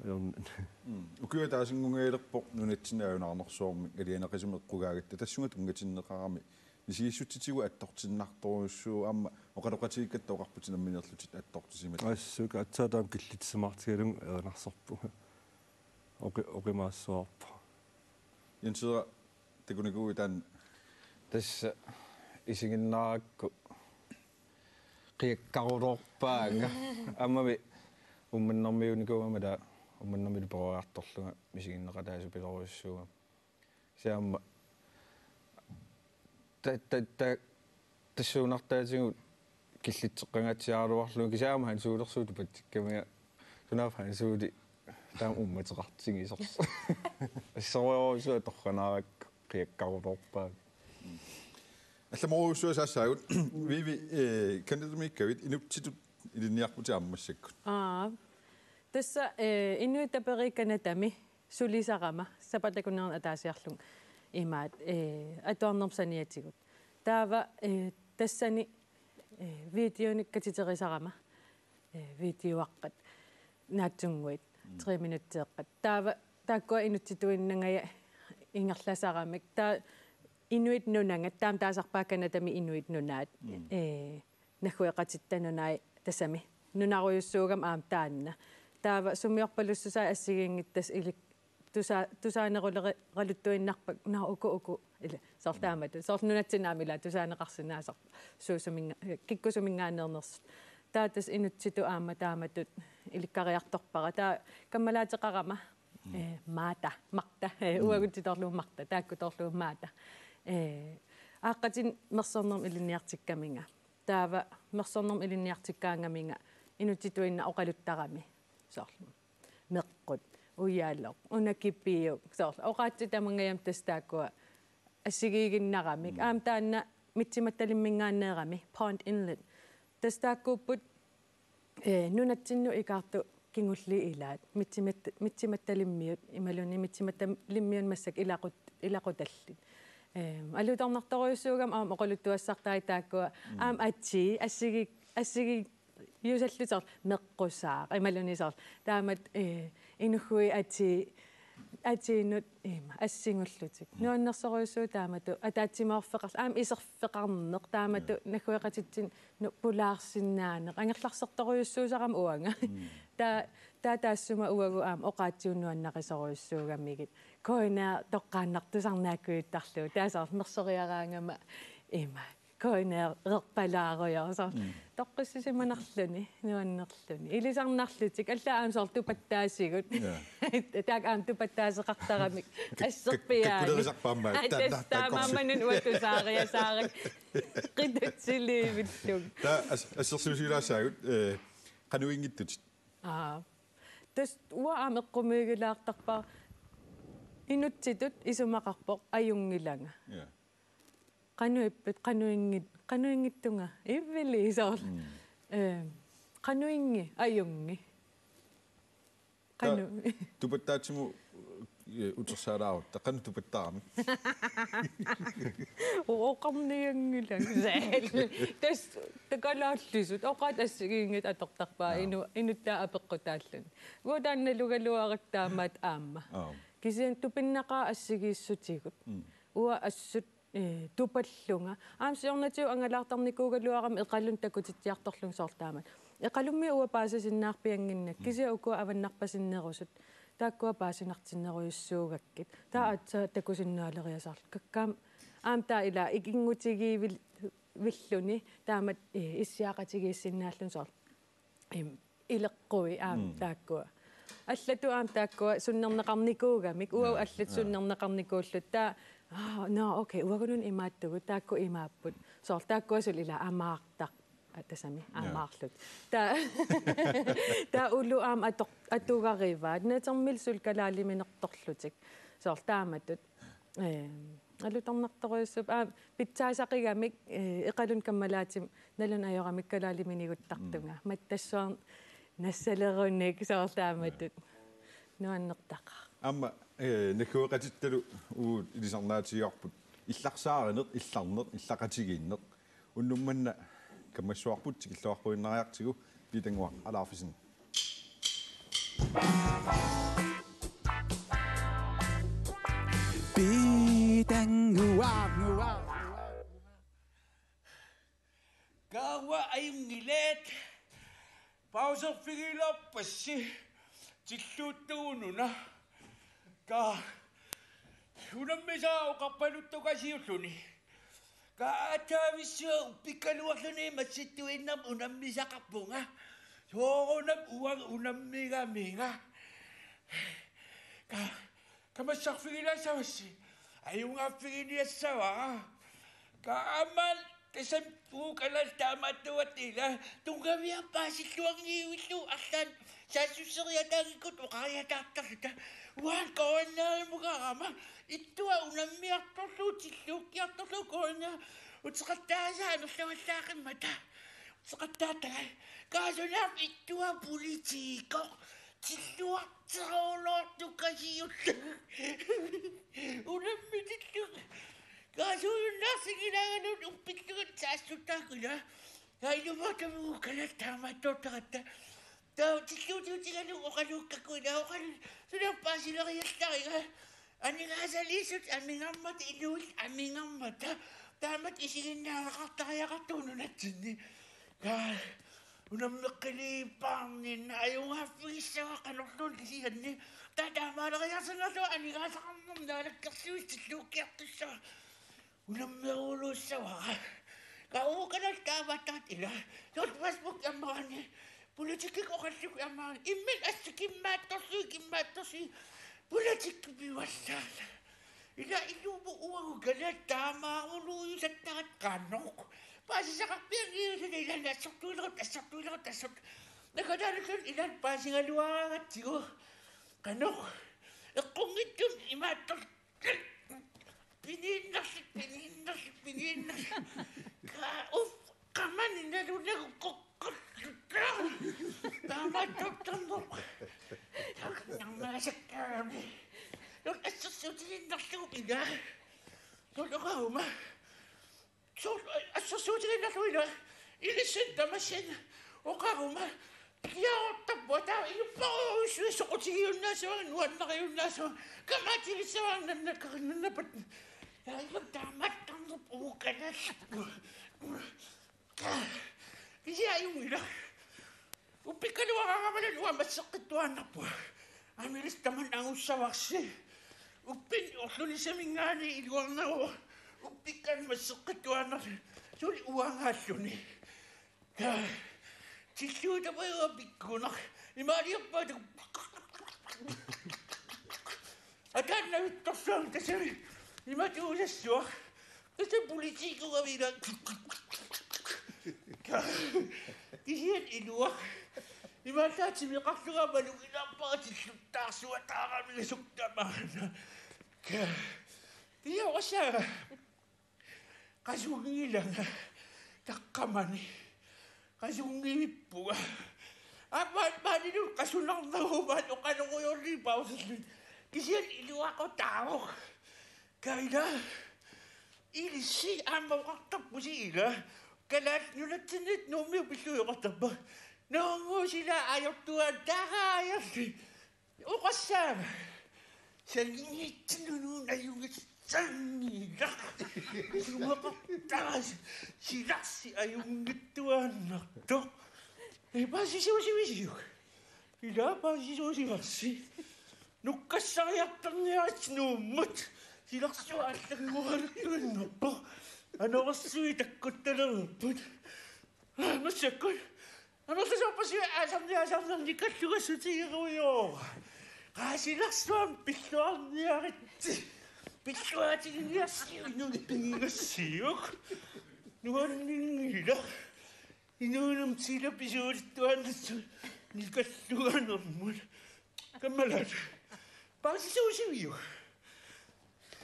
ajornanni. Mm. Ukiup ataasinngunngajalerpoq nunatsinni ajunaarnersuarmi alianaqisumik eqqugaagatta, tassunga tunngatinneqarami misigissutsitigut attortinnartorujussuuvoq aamma oqaloqatigiikkatta oqarputit nammineerlutit attortisimatit. Assut aatsaat taama killitsimaartigalugu erinarsorpunga. Oqi-, oqimaassuarpoq. Jens Edvard, takunikuuit taanna? Tassa isiginnaarakku qiakkaruloorpaanga. Aammami Uummannarmiuunikuugama taava Uummannarmilu peroriartorlunga misiginneqataasupilorujussuugama. Kisianni aamma ta-, ta-, ta-, tassuunartaatigut killitseqqangaatsiaraluarlugu, kisianni aamma Hans Olersuup tupatsikkamikku sunaaffa Hans Ole taama uummateqartigisorsoq. Assorujussuaq torranaarakku qiakkaruloorpaanga. Allamorujussuaq saassaagut. Vivi, eh, Canadamiikkavit, inuttitut ilinniarputit aamma massakkut. Aa. Tassa, eh, inuit aperipput Canadami sulisarama, sapaatip akunnera ataasiarlunga imaattoq, eh, atuarnermut saniatigut. Taava, eh, tassani, eh, videonik katiterisarama, eh, videoaqqat naatsunnguit, mm, tre minutteeqqat. Taava taakkua inuttituinnangajak ingerlasaramik. Taava Inuit Nunaannga, taama taasarpaat Canadami Inuit Nunaat, mm, eh, naggueqatitta nunaat tassami. Nunarujussuugami aamma taanna. Taava sumiorpalussusaa assigiinngitsut tassa ilik tusa-, tusaaneruleraluttuinnarpakka, naa, uku, uku, ilaa, soorlu taamatut. Soorlu nunatsinni aamma ilaa tusaaneqarsinnaasarput suusuminnga-, kikkusuminngaanneernersut. Taava tassa inuttitut aamma taamatut ilikkariartorpara. Taava kammalaateqarama, eh, Maata, Marta, eh, uagutsitoorlugu Marta, taakkuttoorlugu Maata. Eh, aaqqatinni mersornermik ilinniartikkaminga. Taava mersornermik ilinniartikkaangaminga inuttituinnaq oqaluttarami. Soorlu meqqut, ujaloq, una kipiuk, soorlu oqaatsit tamangajammik tassa taakkua assigiiginnaramik. Aamma taanna Mitsimattalimminngaanneerami, Pond Inlet. Tassa taakkuupput, eh, nunatsinnut ikaartut kingulliit ilaat, Mitsimat-, Mitsimattalimmiut, imaluunniit Mitsimattalimmiunut massakkut ilaqut-, ilaqutallit. Eh, alutornartorujussuugami aamma oqaluttuassartai taakkua, aamma atii, assigi-, assigi-, jusallutik soorlu meqqusaaq, imaluunniit soorlu. Taamatut, eh, inuggui atii, atiinut ima, assigullutik. Nuannersorujussuuvoq taamatut, ataatsimoorfeqarl-, aamma iserfeqarneq, taamatut naggueqatitsinnut pulaarsinnaaneq, angerlarsertorujussuusarama uanga. Taa-, taa taassuma uagut aamma oqaatsigut nuannarisorujussuugamigit. K N R toqqaannartusarnaakkujuttarlugu. Taava soorlu mersoriaraangama ima. K N R-erpalaarujoq, soorlu toqqissisimanarluni, nuannerluni. Ilisarnarlutik, allaat aamma soorlu tupattaasigut. Ja. Taakku aamma tupattaaseqartaramik. Ka-, ka-, asserpiaani. Kakkulerisarpaamma, aa, taanna, tassa taanna taamaammanun uanga tusaariasaarakku. Qitutsiliivillunga. Taava as-, assersuusilaasaagut, eh, qanuinngittutit. Aa. Tassa uanga aamma eqqumiigilaartarpara inuttitut isumaqarpoq ajunngilanga. Ja. Qanoq ippit, qanuinngit-, qanuinngitsunga, ivvili soorlu. Mm. Eh, qanuinngi, ajunngi. Qanu-, ta-, tupattaatsimut, eh, utersaalaarutta, qanoq tupattaarami? Oqarnianngilanga. Tassa takalaallisut, oqaatsit assigiinngitsut atortarpaat, aa, inu-, inuttaa apeqqutaalluni. Uanga taanna nalugaluarakku taamaattut aamma. Aa. Kisianni tupinnaqaaq assigiissutigut. Mm. Uanga assut eh, tupallunga. Aamma siornatigut angalaartarnikuugaluarama Eqalunut takutitsiartorlunga soorlu taamatut. Eqalummi uanga paasisinnaarpiannginnakku, kisianni ukua avannarpasinnerusut. Taakkua paasinartinnerujussuugakkit. Taava aatsaat takusinnaaleriasaarlunga. Kakkaak aamma taava ilaa ikinngutigiivil-, villuni. Taamatut, eh, issiaqatigiissinnaalluni soorlu. Im, ileqqui aamma, mm, taakkua. Allatut aamma taakkua sunnerneqarnikuugamik, uagut, ja, allatut, ja, sunnerneqarnikuullutik. Taava, aa, nå, okay, uagut una imaattugut, taakku imaapput. Soorlu taakkua suli ilaa amaartaq, aa, tassami, ja, amaarlutik. Taava, taava ullut aamma ator-, atugarivaat. Natermillu suli kalaaliminertorlutik. Soorlu taamatut. Ee, alutornartorujussuupput. Aa, pitsaasaqigamik, ee, Eqalunut kammalaatima nalunaajoramik kalaaliminiguttartunga. Mm. Mattassuarnik nassalerunik soorlu taamatut. Nuannertaqaaq. Aamma, ee, naggueqatittalu uagut ilisarnaatigaarput. Illarsaarineq, illarneq, illaqatigiinneq. Unnuk manna kammassuarput, tikilluaqquinnariartigu, Piitannguaq Alaarfisen. Piitannguaq. Kaava ajunngilaat. Pauserfigilaarpassi. Tilluuttugununa. Ka unammisaa oqarpaluttukasiulluni. Kaataavissuaq uppikkaluarluni massittuinnarmik unammisaqarpunga. Soorunami uanga unammigamiga. Ka-, kamassarfigilaassavassi. Ajugaaffiginiassavara. Kaammal tassami uku kalaallit taamaattuugatta ilaa. Tunngaviat paasilluanngivillugu arlaannik saassusseriataanngikkutta oqariataartarluta. Uanga K N R-imukarama. Ittuat unammiartorlugu, tilluukkiartorlugu K N R. Uteqattaasaa amerlavallaaqqimmata. Uteqattaattagai. Kaasulaap ittuat politiker. Tilluarteruloortukasiullugu. Unammitillugu. Kaasuujunnaarsinngilaagaluni uppillugit saassuttaakku ilaa. Kaa ilumoortumik uku kalaallit taamaattoortaratta. Taava tilluutiutigalugu oqaluukkakku ilaa oqalu-, suliaq paasileriallariga. Aningaasaliissutit amigarmata, inuit amigarmata. Taamatut isiginnaaraqartariaqartugut nunatsinni. Kaa, Unammeqqiliippaarninni ajugaaffigissavara qanorluunniit kisianni. Taava taamaaleriarsannerlugu anigaasaqarnermut naalakkersuisut tilluukkiartussavara. Unammeruluussavara. Ka uagut kalaallit taamaattaaq ila. Soorlu Facebook ammaraanni. Politikkikkut oqallikkut ammaraanni. Imminut assut kimmaattorsuit, kimmaattorsuit. Politikki pivallaarluni. Ila ilummut uagut kalaallit taamaaruluujusattarat qanoq. Paasisaqarpianngilaq ilaanni assortuilerutta, assortuilerutta, assort-. Nakataanulluunniit ilaanni paasigaluaraangatsigu. Qanoq. Eqqunngitsumik imaattor-. Piniinnerluni, piniinnerluni, piniinnerluni. Ka-, uf, qamani nalunagu kokkorluta. Taamaattortarneq. Takanarmaasakkaami. Soorlu assersuutigiinnarlugu ila. Soorlu oqaruma. Soorlu assersuutigiinnarlugu ila. Ilissi tamassi oqaruma. Kiaortarput taava inuppassuit soqutigiunnaasavara, nuannariunnaasavara. Kamaatigissavara nannakarinnannapat. Ja, ilumut taamaattarneq uagut kalaallit. Kisianni ajunngilaq. Uppikkaluaraangama uanga masseqqittuaannarpunga. Aamma ilissi tamanna angussavarsi. Uppini orlunisaminngaanniit iluarneruvoq. Uppikkanik masseqqittuaannarluni. Suli uangaalluni. Tilluutapajua pikkunaq. Imaaliorpaat. Ataannavittorsuaq tasami. Imatuusassuaq. Tassa politikkikkut avila. Kisianni iluaq. Imaallaat timeqarlunga malugilaarpara tilluttaarsuataaramiga sukkaamaana. Ioqassaa. Qasunngilanga taqqamani. Qasunngivippunga. Aamma maanilu qasunarnerumaat oqalorujoorlugit pausillutik. Kisianni iluaqutaavoq. Kaila. Ilissi aamma oqartarpusi ila. Kalaallit Nunatsinniit Nuummiut pillugit oqartarpara. Nuummuusila ajortuaannarluni. Oqassaanga. Sanngitsinnuun ajugassanngilaq. Sumaqartarasi silarsi ajunngittuaannartoq. Ee, paasisuusivisiuk? Ila paasisuusivarsi. Nukkassariartarniaritsi Nuummut. Silarsuaq allagiuaralluinnarpoq. Anorersuit takkuttalereerput. Aa, massakkut. Amerlasoorpassuit aasarniaasarnerni kallugassutigerujoora. Qaa, silarsuarmi pilluarniaritsi. Pilluaatiginiarsiuk inuit pigigassiuk. Nuanninngilaq. Inuunum sila pisuulittuaannassunik kalluganermut. Kammalaat. Paasisuusiviuk?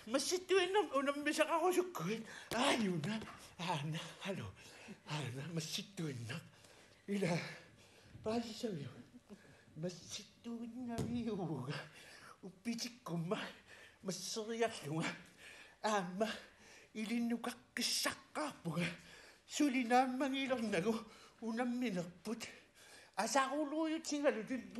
Massittuinnarmik unammisaqarusukkuit. Aajuna. Aana. Hallo. Aana. Massittuinnaq. Ila. Paasissaviuk? Massittuinnaviuvugut. Uppitikkumma. Masseriarlunga. Aamma. Ilinnukaqqissaqqaarpunga. Suli naammagilernagu. Unamminerput. Asaruluujutigalutit.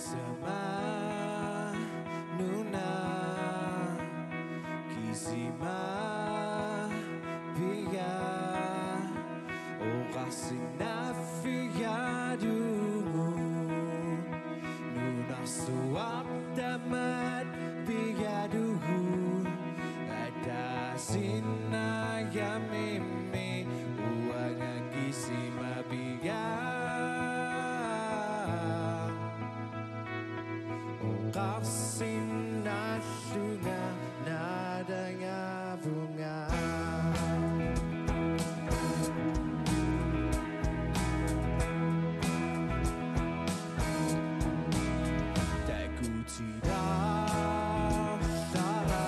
Tasama nuna kisima piga oqarsinnaffigalugu nunarsuaq tamaat pigalugu ataasinnagamimmi uanga kisima piga oqarsinnallunga naalagavunga. Takutilaarlara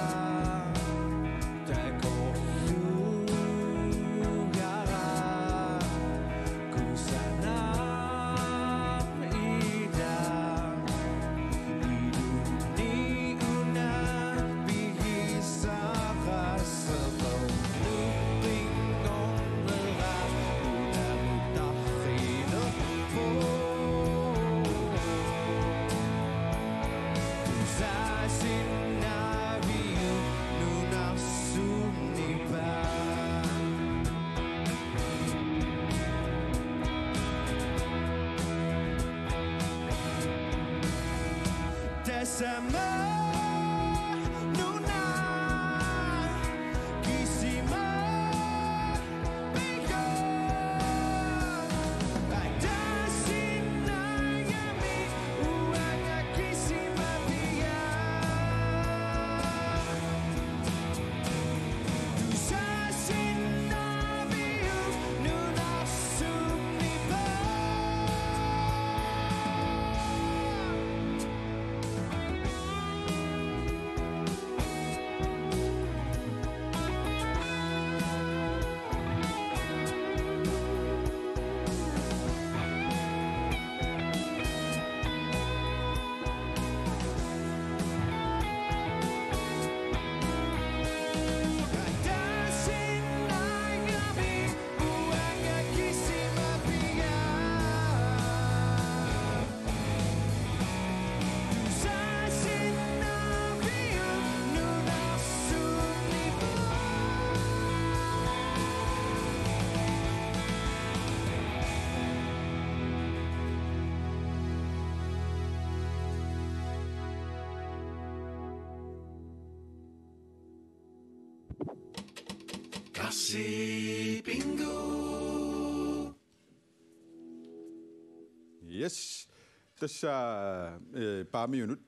takorluugara. Kusa Sama nuna kisima piga. Atasin nangami uanga kisima piga. Tusasin nabiu nuna sumipa. Karsi Bingo. Yes. Tassa, eh, Paamiunut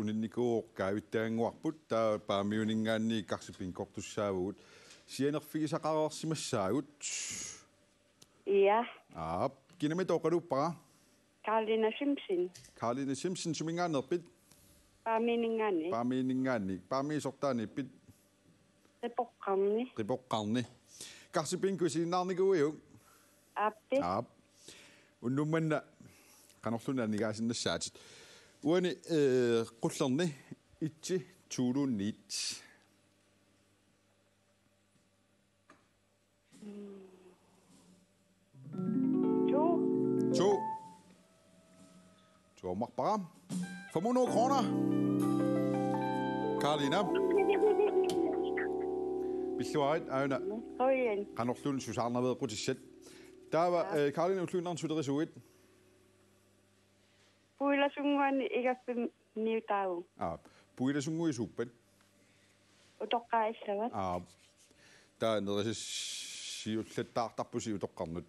uninnikuuvoq kaavittaannguarput, taava Paamiuninngaanniit Karsi Bingo-rtussaavugut. Sianerfigisaqareersimassaagut. Ja. Aap, kinamita oqaluuppara? Karlina Simpson. Karlina Simpson, suminngaanneerpit? Paamiuninngaanniit. Paamiuninngaanniit. Paamiusoq taaniippit? Qipoqqarni. Qipoqqarni. Karsi Bingo isiginnaarnikuuiuk? Aappi. Aap. Unnuk manna qanorluunniit aningaasinnassaatit. Uani, eh, qullerni et-i to-luunniit. To. To. Toormarpara. Fem hundrede kroner. Karlina. Pilluarit aana. Qujan. Qanorluunniit susaarnaveeqqutissat. Taava, ja, eh, Karlina, ulluinnarni sulerisuuit? Puilasunnguani igaffimmiutaavoq. Aa, Puilasunnguit suuppat? Utoqqaat allaat. Aa, taava nerisassiullattaartarpusi utoqqarnut.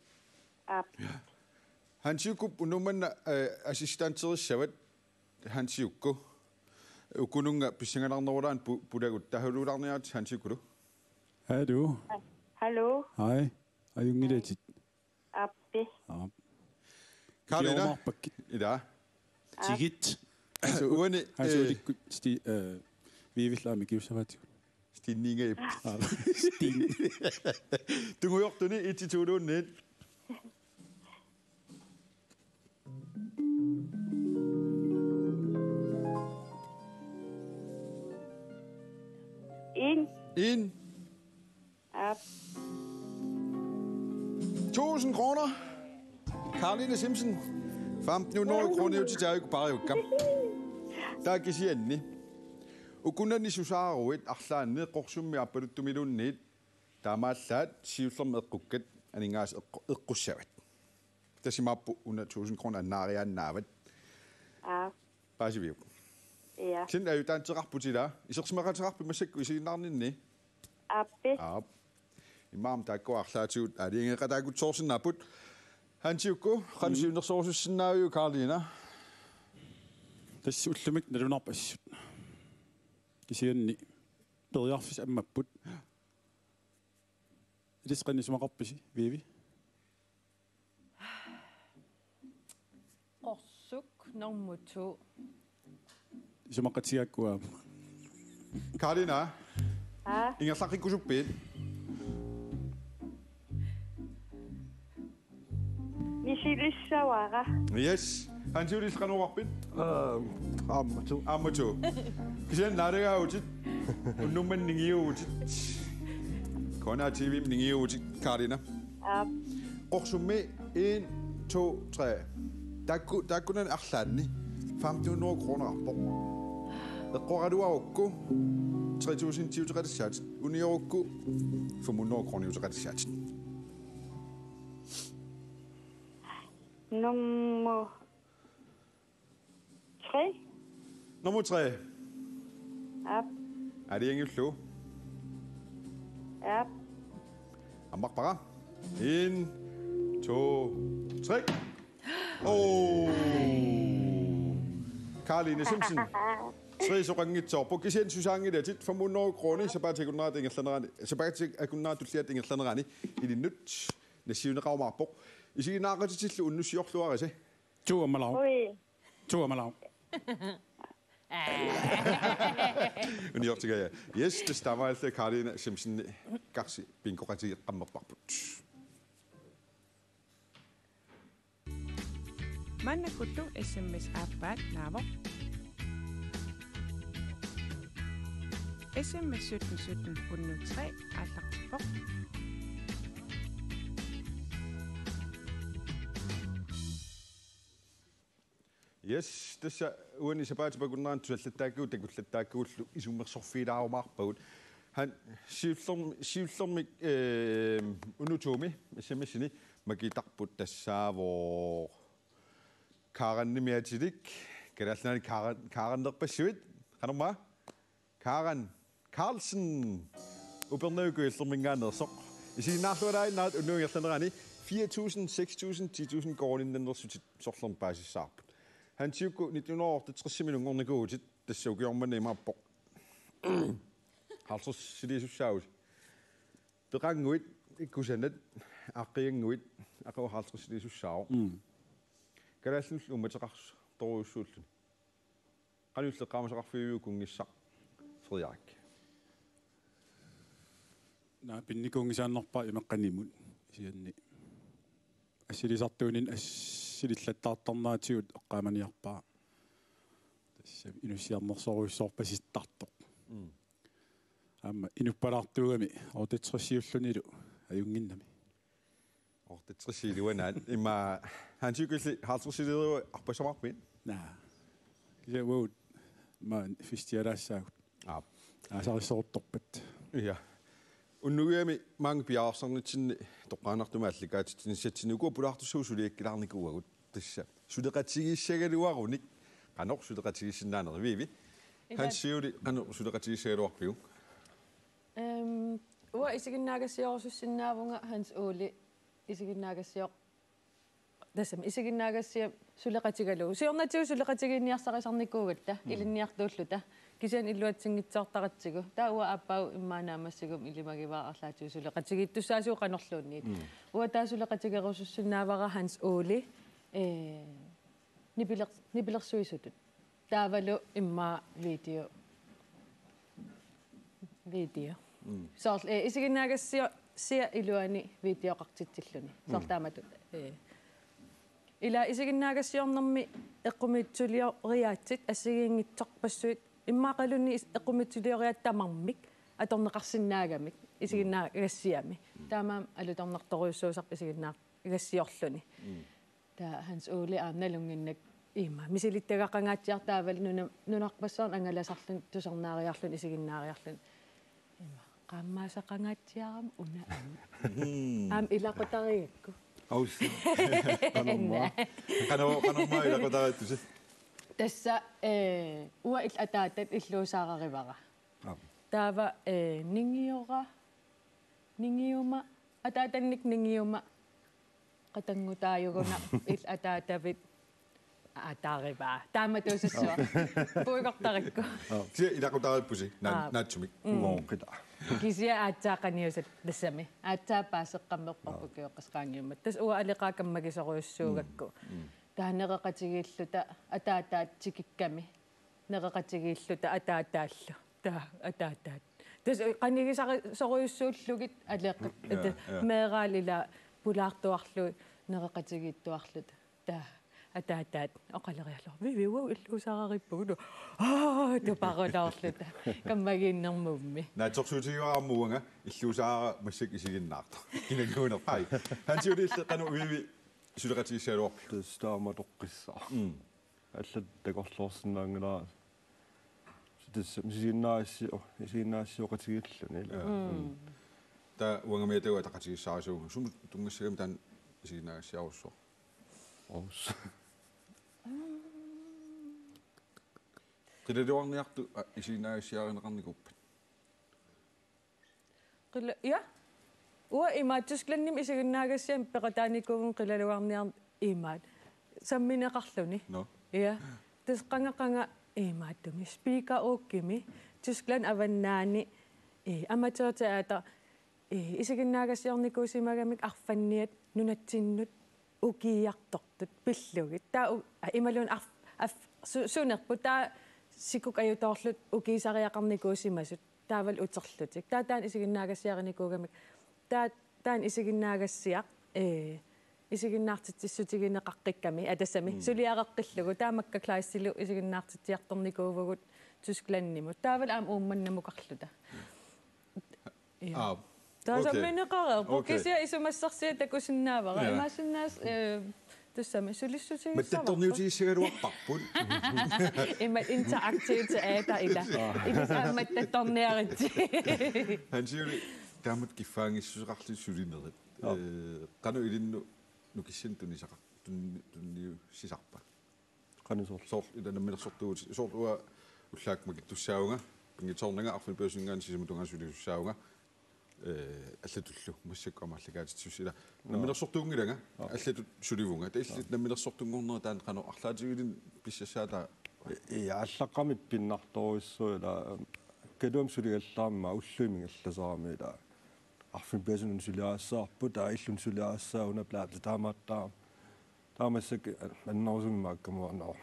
Aap. Hansi Ukkup unnuk manna, eh, assistenterissavat, Hansi Ukku. Ukununnga pissanganarnerulaanut pu-, pulagut, taava haloolaarniaritsi Hansi Ukkulu. Hallo. Hallo. Hej. Ajunngilatit. Aappi. Aap. Karlina. Kiomarpakkit. Ila. Aap. Tigit. Altså, uani, altså, eh, ulikkut sti-, eh, Viivilla aamma kiussavaatigut. Stinningaip. Aap. Stin. Tungujortuni et-i to-luunniit. En. En. Aap. Tusind kroner. Karlina Simpson. Femten hundrede kroner til Jajuk Barjuk. Taakisianni. Ukunani susaaruit arlaanni Qorsummi Aappaluttumiluunniit. Taamaallaat siullermik eqqukkat aningaasat eqqu-, eqqussavat. Tassa imaappoq una tusind kroner annaariaannaavat. Aap. Paasiviuk? Ja. Kisianni ajutanteqarput ila. Isersimaqateqarpit massakkut isiginnaarninni? Aappi. Aap. Imaam taakku arlaatigut aalajangeqataakutsoorsinnaapput. Hansi Ukku, qanoq, mm, siunnersorusussinnaaviuk Karlina? Tassa ullumikkut nalunarpoq assut. Kisianni periarfissat ammapput. Ilissi qanoq isumaqarpisi, Vivi? Qorsuk nummer to. Isumaqatigaakku aamma. Karlina? Aa? Ingerlaqqikkusuppit? Misilissavara. Yes. Hansi, ilissi qanoq oqarpit? Aa, aammattut. Aammattut. Kisianni naalagaavutit. Unnuk manna ningiuvutit. K N R T V-mi ningiuvutit, Karlina. Aap. Qorsummi en, to, tre. Taakku, taakkunani arlaanni femten hundrede kronerarpoq. Eqqoraluarukku tre tusind tiuteqatassaatit. Uniorukku fem hundrede kroniuteqatassaatit. Nummer tre. Nummer tre. Aap. Aalajangiullugu. Aap. Ammarpara. En, to, tre. Oh. Karoline Simsen. Tre soqanngitsoorpoq. Kisianni susaanngilatit, fem hundrede kroner sapaatip akunnerata ingerlanerani, sapaatip akunnerata tulliata ingerlanerani ilinnut nassiunneqarumaarpoq. Isiginnaaqatitillu unnussiorluarisi. Tuamalaaq. Ui. Tuamalaaq. Uniortigaja. Yes, tassa taamaalilluta Karoline Simsen karsi bingoqatigeqqammerparput. Maannakkut S M S aappaat naavoq. S M S sytten sytten hundrede tre aallartippoq. Yes, tassa uani sapaatip akunnerani tusallattaakkagut takullattaakkagullu isummersorfigilaarumaarpagut. Han siullerm-, siullermik, eh, unnuk to-mi S M S-ini makitarput tassaavoq Karanimik atilik, Kalaallit Nunaanni Karan-, Karannerpassuit, qanormaa? Karan Carlsen. Upernaviup Kujallerminngaanneersoq. Isiginnaarluarlaannarit unnuup ingerlanerani fire tusind, seks tusind, ti tusind koruuninnannersutit sorlermi paasissavarput. Hans Juukku nitten hundrede og otteogtres-imi nunngornikuuvutit, tassa ukioq manna imaappoq. Halvtredsiliisussaavusi. Peqannguit, kusanat, aaqqigannguit, aqagu halvtredsiliisussaavoq. Mm. Kalaallinullu uummateqartorujussuulluni. Qanoq illit eqqaamasaqarfigiviuk kunngissaq, Frederik? Naa, pinnikuunngisaannarpara imeqqanimut kisianni. Assilisartuuninni assilillattaartarneratigut eqqaamaniarpara. Tassa inussiarnersorujussuarpasittartoq. Mm. Aamma inuppalaartuugami otteogtresiullunilu ajunnginnami. Otteogtres iluanaat. Immaqa Hans Juukku, illit halvtredsiliiruit arpassuarpit? Naa. Kisianni uagut maani festialaassaagut. Aap. Aasarissoruttorpat. Ja. Unnugiami maanga piareersarnitsinni toqqaannartumik aallakaatitsinissatsinni ukua pulaartussavut suliakkilaarnikuuagut. Tassa suleqatigiissagaluarunik. Qanoq suleqatigiissinnaanerit, Vivi? Hans Juuli, qanoq suleqatigiissagaluarpiuk? Ehm, uanga isiginnaagassiorussussinnaavunga Hans Ole isiginnaagassior-, tassami isiginnaagassiap suleqatigalugu. Siornatigut suleqatigiinniarsarisarnikuugatta, mm, ilinniartuulluta. Kisianni iluatsinngitsoortaratsigu. Taava uanga aappaagu immaqa naammassiguma ilimagivara arlaatigut suleqatigiittussaasugut qanorluunniit. Mm. Uanga taava suleqatigerusussinnaavara Hans Ole, eh, nipiler-, nipilersuisutut. Taavalu immaqa video. Video. Mm. Soorlu, eh, isiginnaagassiaq iluani videoqartitsilluni. Soorlu, mm, taamatut. Eh. Ila isiginnaagassiornermi eqqumiitsulioriaatsit assigiinngitsorpassuit immaqaluunniit is-, eqqumiitsulioriaatsit tamarmik atorneqarsinnaagamik isiginnaagassiami. Mm. Taamaammat alutornartorujussuusarpoq isiginnaagassiorluni. Mm. Taava Hans Ole aamma nalunnginnakku immaqa misilittagaqangaatsiartoq taavalu nuna-, nunarpassuarnut angalasarluni tusarnaariarluni isiginnaariarluni. Immaqa qaammaasaqangaatsiarama una aamma. Mm. Aamma ilaqutarigakkit. Aus. Qanormaa. Qano-, qanormaa ilaqutariittusi? Tassa, eh, uanga illit ataatat illuusaararivara. Aap. Taava, eh, ningiora, ningiuma, ataatannik ningiuma, qatanngutaajugunarpoq illit ataatavit aataarivaa. Taamatuussuaq. Puigortarakku. Kisianni ilaqutariippusi, naa-, aap, naatsumik. Mm. Ugoqqita. Kisianni aatsaat qaniusat tassami. Aatsaat paaseqqammerparput, aap, ukioqqasoqaanngiummat. Tassa uanga aleqaat kammagisorujussuugakku. Mm. Mm. Taava nereqatigiilluta ataataat tikikkami. Nereqatigiilluta ataataallu. Taava ataataat. Tassa qanigisasorujussuullugit aleqat. Ja, ja. Meeraallunga pulaartuarlugit nereqatigiittuarluta. Taava ataataat oqaleriarlugu: Vivi, uagut illuusaararippugut. Aa, tuparuloorluta. Kammagiinnermummi. Naatsorsuutigaara aamma uanga illuusaarara massakkut isiginnaartoq. Kinanguunerpai. Hans Ole, illit qanoq Vivi suleqatigiissagaluarpiuk? Tassa taama toqqissaq. Mm. Allat takorloorsinnaanngilara. Tassa isiginnaagassio-, isiginnaagassiooqatigiilluni, ilaa. Ja. Mm. Taava uangamiatagut ataqatigiissaarisuugut. Sumut tunngassagami taanna isiginnaagassiarujussuaq? Aus. Qilalugarniartut, a, isiginnaagassiarineqarnikuuppat? Qila-, ja. Uanga imaattoq Tysklandimi isiginnaagassiamik peqataanikuuvunga qilalugarniarneq imaat. Sammineqarluni. Nå. Ja. Tassa qanga qanga imaattumik. Spiekeroogimi. Tyskland avannaani. Ee, amatørteater. Ee, isiginnaagassiornikuusimagamik arfanniat nunatsinnut ukiiartortut pillugit. Taava u-, a, imaluunniit arf-, arf-, su-, sunerput taava sikuk ajutoorlutik ukiisariaqarnikuusimasut. Taavalu uterlutik. Taava taanna isiginnaagassiarinikuugamik. Taava taanna isiginnaagassiaq, ee, isiginnaartitsissutigineqaqqikkami, aa, tassami. Mm. Suliareqqillugu. Taava Makka Kleistilu isiginnaartitsiartornikuuvugut Tysklandimut. Taavalu aamma Uummannamukarluta. Ja. Aa. Taava, okay, sammineqareerpoq. Okay. Kisianni isumassarsiaq takusinnaavara. Ja. Imaassinnaavoq, eh, tassami sulissutigissavarput. Mattattorniutigissagaluarparput. Ima interaktivt teater ila. Aa. Ila aamma mattattorniaritsi. Hansiuli taamatut kiffaanngissuseqarlutit sulinerit. Joo. Eh, qanoq ilinnut nukissanik tunisaqar-, tun-, tunniussisarpa? Qanoq soorlu? Soorlu ila namminersortuutit, soorlu uanga ullaakkut makittussaavunga, pinngitsoornanga arfineq-pingasunninngaanniit sisamat tungaanut sulisussaavunga, eh, allatullu massakkut aamma aallakaatitsisussat ila. Joo. Namminersortuunngilanga, joo, allatut sulivunga. Taava illit, joo, namminersortunngornera taanna qanoq arlaatigut ilinnut pissassaatit? I-, i-, aallaqqaammut pinnartorujussuuvoq ila, kaluamik suligallaarmat ullumi ingerlasarami ila. Arfineq-pingasunut suliarissavarput, taava illuni suliarissavarput, una plaati taamaattaa. Taava massakkut annerusumik maakkamuarnera.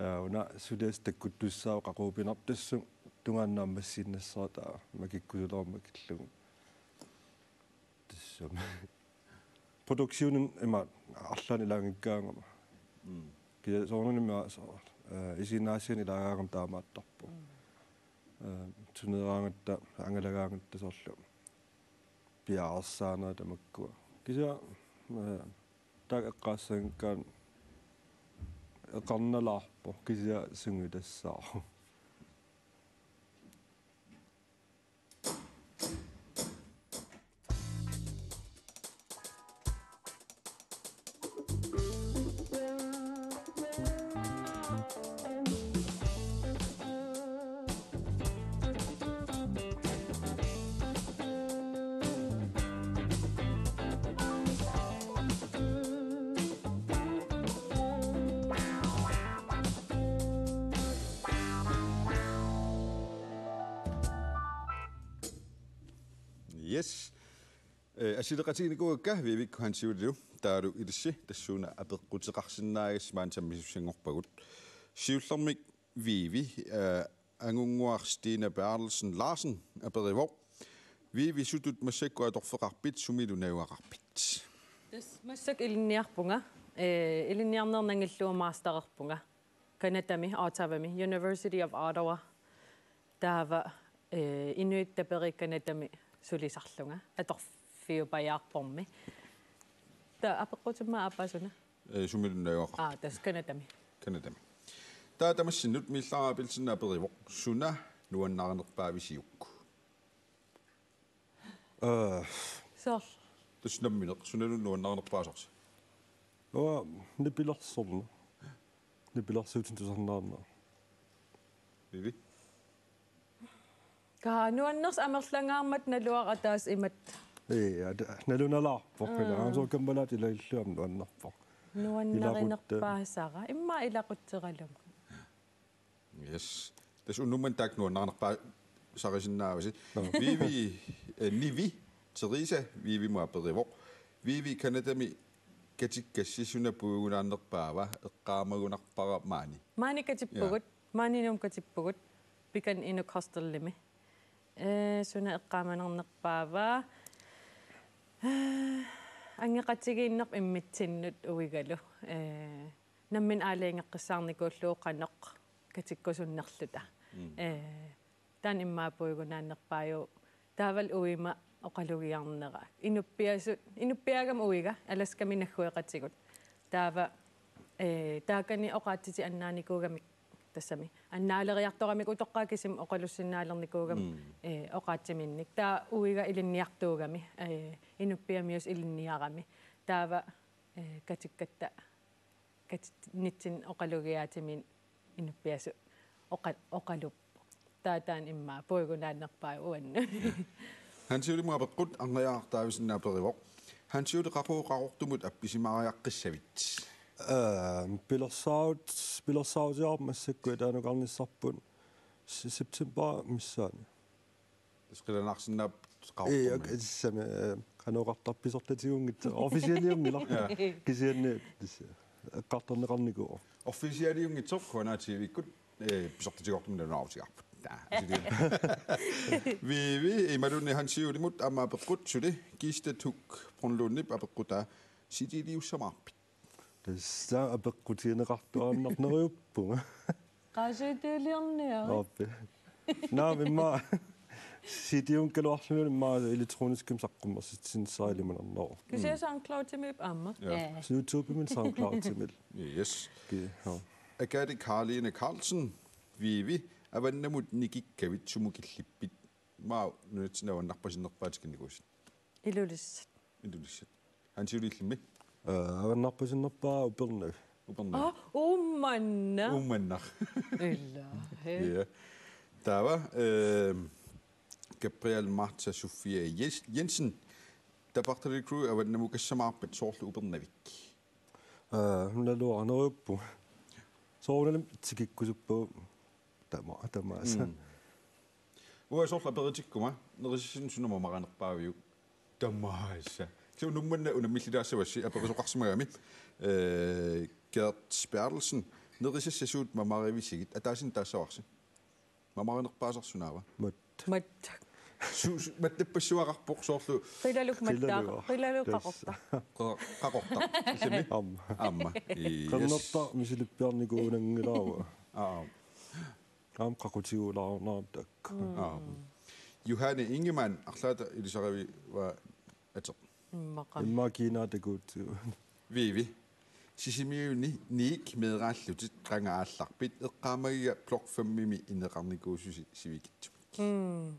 Aa, una suliassaq takkuttussaavoq qaqugu pinartut, tassunga tungaanut aamma massiinnassara, taava makikkusulermat makillugu. Tassami. Produktionimi ima arlaannik ilaanngikkaangama. Mm. Kisianni soorunami so-, aa, isiginnaagassianik ilaagaangama taamaattarpoq. Mm. Aa, turneeraangatta, angalagaangatta soorlu piareersaanerit tamakkua. Kisianni, aa, taakku eqqaassanngikkaanni eqarnalaarpoq, kisianni sungiutassaavoq. Yes. Eh, assileqatiginikuuakka Vivi Hansiulilu, taavalu ilissi tassuuna apeqquteqarsinnaagassi maani sammisussanngorpagut. Siullermik Vivi, eh, Angunnguaq Stina Berthelsen Larsen aperivoq: Vivi, sutut massakkut atorfeqarpit, sumilu najugaqarpit? Tassa massakkut ilinniarpunga, eh, ilinniarnera nangillugu mastererpunga Canadami, Ottawami, University of Ottawa. Taava, eh, inuit taperiit Canadami sulisarlunga atorfiupajaarpormi. Taava apeqqutimmaa aappaa suna? Eh, sumilu najugaqarpit? Aa, tassa Canadami. Canadami. Taava tamassinnut Miillaara Abelsen aperivoq: Suna nuannarinerpaavisiuk? Aa. Soorlu? Tassa nammineq, sunaluunniit nuannarinerpaasarsi? Uanga nipilersorneq. Nipilersuutinik tusarnaarneq. Vivi? Kaa, nuannersoq amerlangaarmat naluara ataaseq imatut. Ee, at-, nalunalaarpoq. Mm. Ila aamma soorlu kammalaat ilagillugu aamma nuannerpoq. Nuannarinerpaasara. Ilaqutta-. Immaqa ilaqutteralugu. Yes. Tassa unnummanna taakku nuannarinerpaasarisinnaavasi. Joo. Vivi, eh, Nivi, Theresa, Vivimut aperivoq: Vivi, Canadami katikkassi suna puigunaannerpaava, eqqaamagunarpara maani? Maani katippugut. Ja. Maani Nuummi katippugut. Pikan Inuk Hostelimi. Eh, suna eqqaamanarnerpaava? Eh, angeqatigiinnerput immitsinnut uigalu. Eh, nammineq aalajangeqqissaarnikuullugu qanoq katikkusunnerluta. Mm. Eh, taanna immaqa puigunaannerpaajuvoq. Taavalu uima oqalugiarnera. Inuppiasut, inuppiaagami uiga, Alaskami naggueqatigut. Taava, eh, taakani oqaatsitik annaanikuugamik tassami. Annaaleriartoramik utoqqaat kisimik oqalussinnaalernikuugamik, mm, eh, oqaatsiminnik. Taava uiga ilinniartuugami, eh, inuppiamiusoq ilinniarami. Taava, eh, katikkatta katit-, nitsinni oqalugiaatiminik inuppiasut oqa-, oqaluppoq. Taava taanna immaqa puigunaannerpaavoq uannut. Hansi Olimut apeqqut Arnariaq Davidsen aperivoq: Hansi Oli, qaqugu Qaqortumut appisimaariaqqissavit? Aa, pilersaarut-, pilersaarutigaarput massakkut, ataanukarnissarput se-, september missaani. Tassa qilanaarsinnaapput Qaqortumi. Ee, ak-, sissami, ee, qanoq oqartarpa, pisortatigunngitsoq. Officialiunngilaq. Ja. Kisianni tassa eqqartorneqarnikuuvoq. Officialiunngitsoq K N A T V-kkut, ee, pisortatigoortumik nalunaarutigaarput. Taa, asiliu. Vivi imaluunniit Hansi Olimut aamma apeqqut suli Kista Tuuk Brønlundip apeqqutaa: Citiliussamaarpit? Tassa apeqqutigineqartuaannarneruuppunga. Qaasitiiliorniarit. Aappi. Naamik, immaqa citiunngikkalaarluni immaqa elektroniskimik saqqummersitsinissaq ilimanarneruvoq. Kisianni SoundCloudimiippoq aamma. Ja. Ee. YouTube-imik SoundCloudimik. Yes. Ki-, ja. Agathe Karline Carlsen, Vivi, avannamut nikikkavit sumut killippit? Maani nunatsinni avannarpasinnerpaat tikinnikuusit? Ilulissat. Ilulissat. Hansi Oli, illimmi? Aa, avannarpasinnerpaaq Upernavik. Upernavik. Aa, Uummannaq. Uummannaq. Ilaa, he. Ja. Taava, ehm, Gabriel Martha Sofia Jens-, Jensen: Tapartali Crew avannamukassamaarpat, soorlu Upernavik? Aa, naluara, neruuppunga. Soorunami tikikkusuppagu tama-, tamaasa. Mm. Uanga soorlu aperitikkuma: Nerisassani suna mamarinerpaaviuk? Tamaasa. Kisianni una manna unammillilaassavassi aperisoqarsimagami. Ee, Gert Bertelsen: Nerisassat suut mamarivisigit? Ataaseq taassavarsi. Mamarinerpaasarsi sunaava? Mat. Mat. Su-, su-, mattappassuaqarpoq soorlu. Qilaluk mattaaq. Qilalua. Qilaluk. Yes. Qaqortaq. Qa-, qaqortaq. Illimmi? Aamma. Aamma. Yes. Qernertaq misilippiarnikuunanngilara. Aa. Aamma qaqutigiulaarunarami taakku. Mm. Aa. Johanne Ingemann, arlaata ilisarivaa ateq? Immaqa. Immaqa kiinaa takuutigut. Vivi. Sisimiuni niit meeraallutit qanga aallarpit, eqqaamagiga Blok fem-imi ineqarnikuususi sivikitsumik? Mm.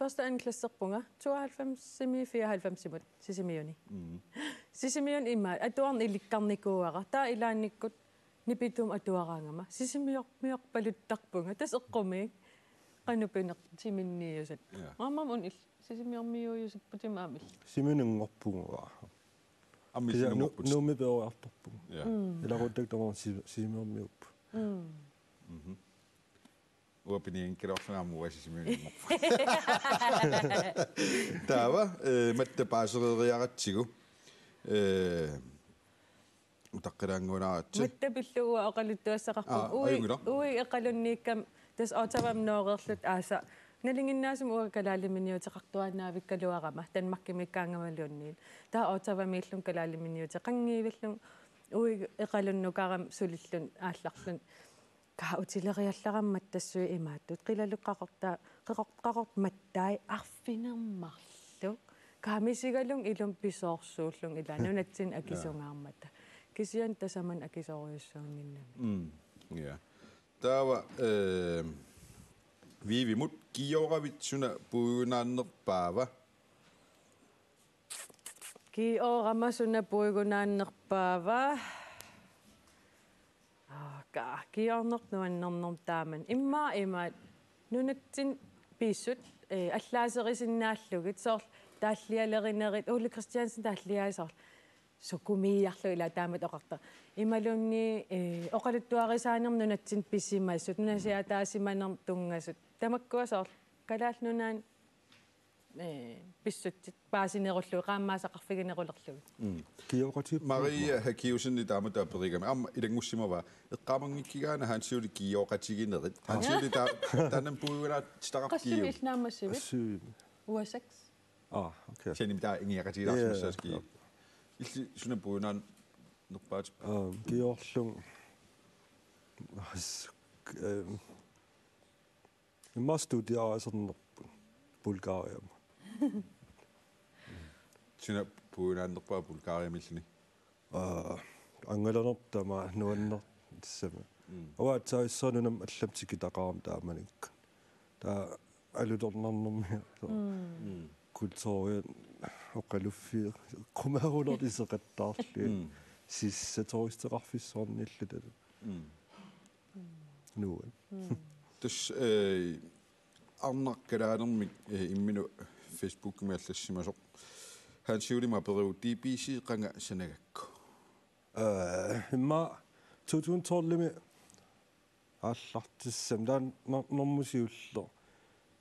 Første anden klasserpunga, tooghalvfemsimi fireoghalvfemsimut, Sisimiuni. Mm. Sisimiuni imaat, atuarneq ilikkarnikuuara, taava ilaannikkut nipituumik atuaraangama, sisimiormiorpaluttarpunga, tassa eqqumiik, qanoq pineq siminniusat. Ja. Aamma una il-, sisimiormiuusipputit aamma illit? Siminunngorpunga. Aamma kisianni nu-, siminunngorputit. Nuummi peroriartorpunga. Ja. Mm. Ilaquttakka tamaasa si-, sisimiormiuupput. Mm. Mhm. Uanga pinianngikkaluarlunga aamma uanga sisimiunngorpunga. Taava, eh, Matta paasereeriaratsigu. Eh, utaqqilaannguanaaratsi. Matta pillugu uanga oqaluttuassaqarpunga. Aa, uiga, ajunngilaq. Uiga eqalunniikkama tassa Ottawami nooreerluta aasaq. Nalinginnaasumik uanga kalaaliminiuteqartuaannaavikkaluarama Danmarkimiikkaangamaluunniit. Taava Ottawamiillunga kalaaliminiuteqanngiivillunga uiga eqalunnukarama sulilluni aallarluni. Kaa utileriallarammat tassuit imaattut. Qilaluk qaqorta-, qaqor-, qaqortoq Mattai arfineq-marluk. Kaa misigalunga ilumut pisoorsuullunga ilaa nunatsinni akisungaarmata. Kisianni tasamani akisorujussuunnginnami. Mm, ja. Taava, eh, Vivimut: Kioravit suna puigunaannerpaava? Kiorama suna puigunaannerpaava? Aa, kaa, kiorneq nuannernerma taamani. Immaqa imaat nunatsinni pissut, eh, allaaserisinnaallugit, soorlu taallialerinerit, Ole Kristiansen taalliai soorlu sukumiiarlugu ilaa taamatut oqartoq. Imaluunniit, eh, oqaluttuarisaanermut nunatsinni pisimasut, nunasiaataasimanermut tunngasut. Tamakkua soorlu Kalaallit Nunaanni, eh, pissutsit paasinerullugit, qaammaasaqarfiginerulerlugit. Mm. Kioqatigiippugut. Maria Hakiusenip taamatut aperigami. Aamma ilanngussimavaa. Eqqaamanngikkigaana Hansi Oli kioqatiginerit. Hansi Oli taa-, taanna puigunaatitaqarpoq. Qassimi illit naammassivit? Assut. Uasak. Aa, okay. Kisianni taava ingiaqatigilaarsimassaasi. Ja, ja, ja. Illit suna puigunaannerpaat? Aa, kiorlunga. As-, eh, immaqa studiarisarnerput Bulgariami. Suna puigunaannerpaava Bulgariamiilluni? Aa, angalanertama nuannertissama. Mm. Uanga aatsaat issuanunam allam tikitaqarama taamanikkut. Taava alutornarnermi. Mm. Kulturiat oqaluffii qumaruler iseqattaarlugit. Mm. Sissaq turisteqarfissuarniilluta. Mm. Nuan. Tassa, eh, arnaq kalaalermik, eh, imminut Facebookimi allassimasoq. Hans Juulimik aperivoq: D B C qanga sanagakku? Eh, immaqa to tusind tolvimi aallartissamik, taanna nor-, normu siulleq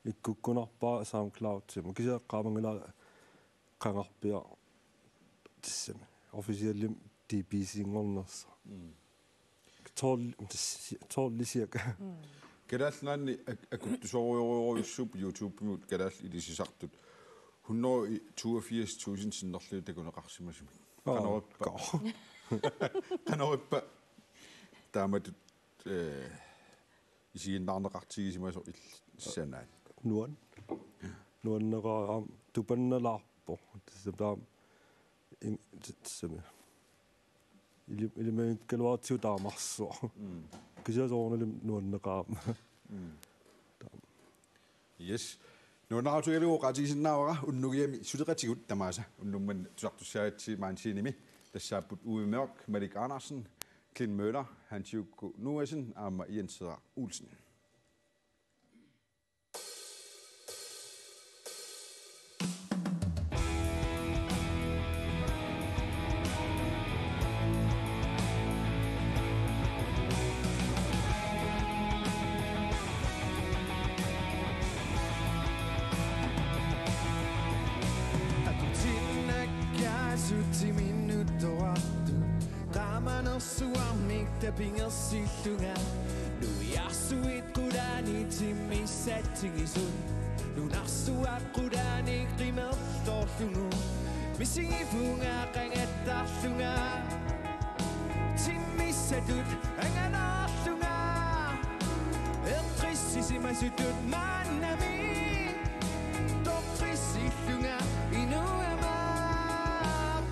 ikkukkunarpara SoundCloudimut. Kisianni eqqaamanngilara qangarpiaq tassami officialimik D B C-nngornersoq. Mm. Tolv, tolv lisiak. Kalaallit Nunaanni ak-, akuttusorujorujussuupput YouTubemut kalaallit ilisisartut. Hundrede toogfirs tusind sinnerlugit takuneqarsimasumik. Aa, qanorippa? Qaa. Qanorippa taamatut, eh, isiginnaarneqartigisimasoq illit sanaat? Nuan. Nuanneqaaq, aamma tupannalaarpoq. Tassa taama in-, t-, tassami. Ili-, ilimagikkaluartigut taamarsuaq. Mm. Kisianni soorunalimi nuanneqaaq. Mm. Taama. Yes. Nuannaarutigalugu oqaatigisinnaavara unnugiami suleqatigut tamaasa. Unnuk manna tusartussaagatsigit Maansiinimi. Tassaapput Uwe Mørch, Malik Andersen, Clint Møller, Hans Jukku Noasen aamma Jens Cedar Olsen. Akutinnakkaasut timinuttoqartut, qaamanersuarmik tapinersillunga, nuiarsuit qulaani timmissatsigisut, nunarsuaq qulaani qimerlorlugu, misigivunga qangattarlunga, timmissatut angalaarlunga, eqqissisimasutut maannami, toqqissillunga inuama,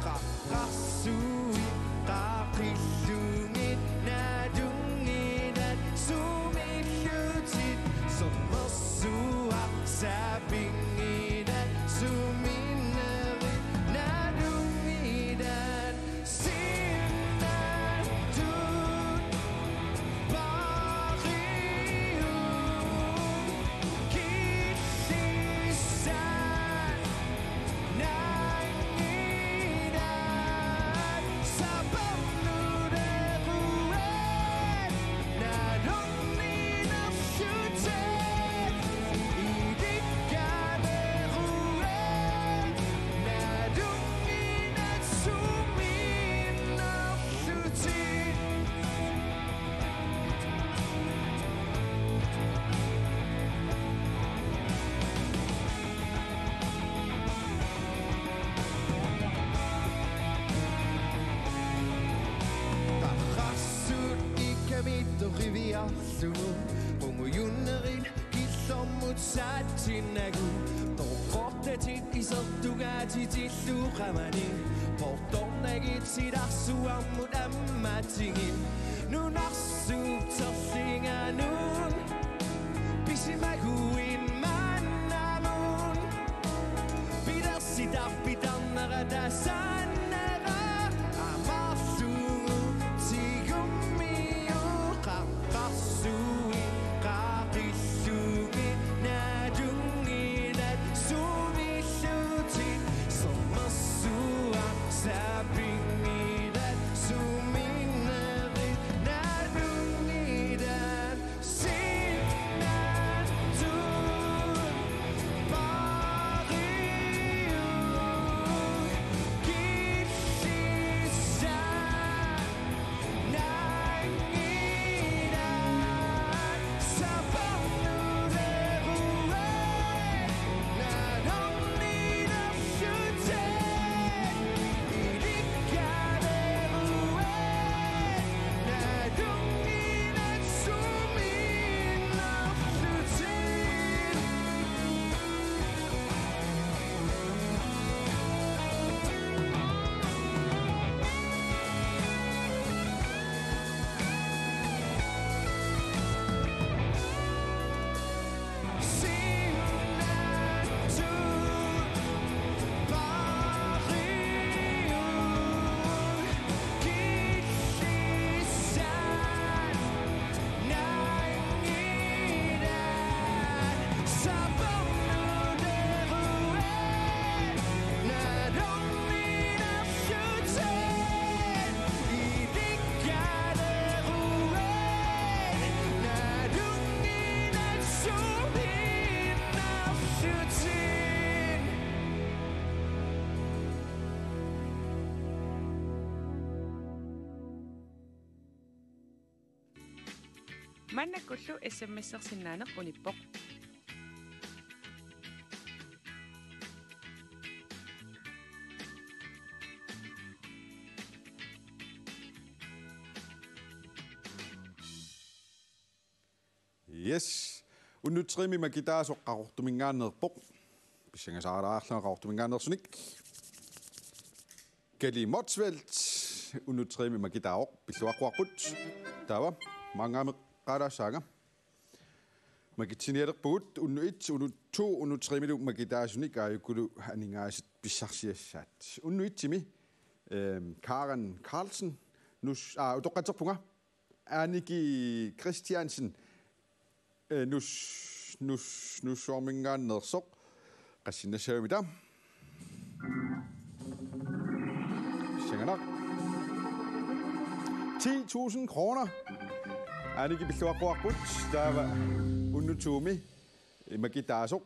qaqqarsuit qaqillugit nalunngilat sumillutit, sermersuaq sapinngilat suminnerit nalunngilat. Sinnattut paarium killissat naanngilat, sapernuleruat nalorninarlutit, ilikkaleruat nalunngilaq suminnerlutit. Tarrarsut ikkamittoq qiviarlugu, qungujunnerit killormut saatsinnagu, toqqortatit isertugaatitillu qamani, portornagit silarsuarmut ammatsigit, nunarsuup terliinganut pisimaguit maannamut, pilersitarpit tarnera tasaannera, amarlugu tigummiuqaqqarsuit qaqillugit nalunngilat sumillutit, sermersuaq sapinngilat suminnerit nalunngilat. Maannakkullu S M S-ersinnaaneq unippoq. Yes. Unnuk tremi makitaasoq Qaqortuminngaanneerpoq. Pissangasaaraarlunga Qaqortuminngaanneersunik. Kali Motzfeldt, unnuk tremi makitaavoq, pilluaqquarput. Taava, maanngaanniit qaalaassaanga. Makitsinialerpugut, unnuk et, unnuk to, unnuk tremilu makitaasunik aajukkulu aningaasat pissarsiassaat. Unnuk etimi, ehm, Karen Carlsen, nus-, aa, utoqqatserpunga. Aniki Christiansen, eh, nus-, nus-, Nuussuarminngaanneersoq. Qassinnassagamita? Pissanganaq. Ti tusind kroner. Aniki, pilluaqquarput, taava unnuk toomi makitaasoq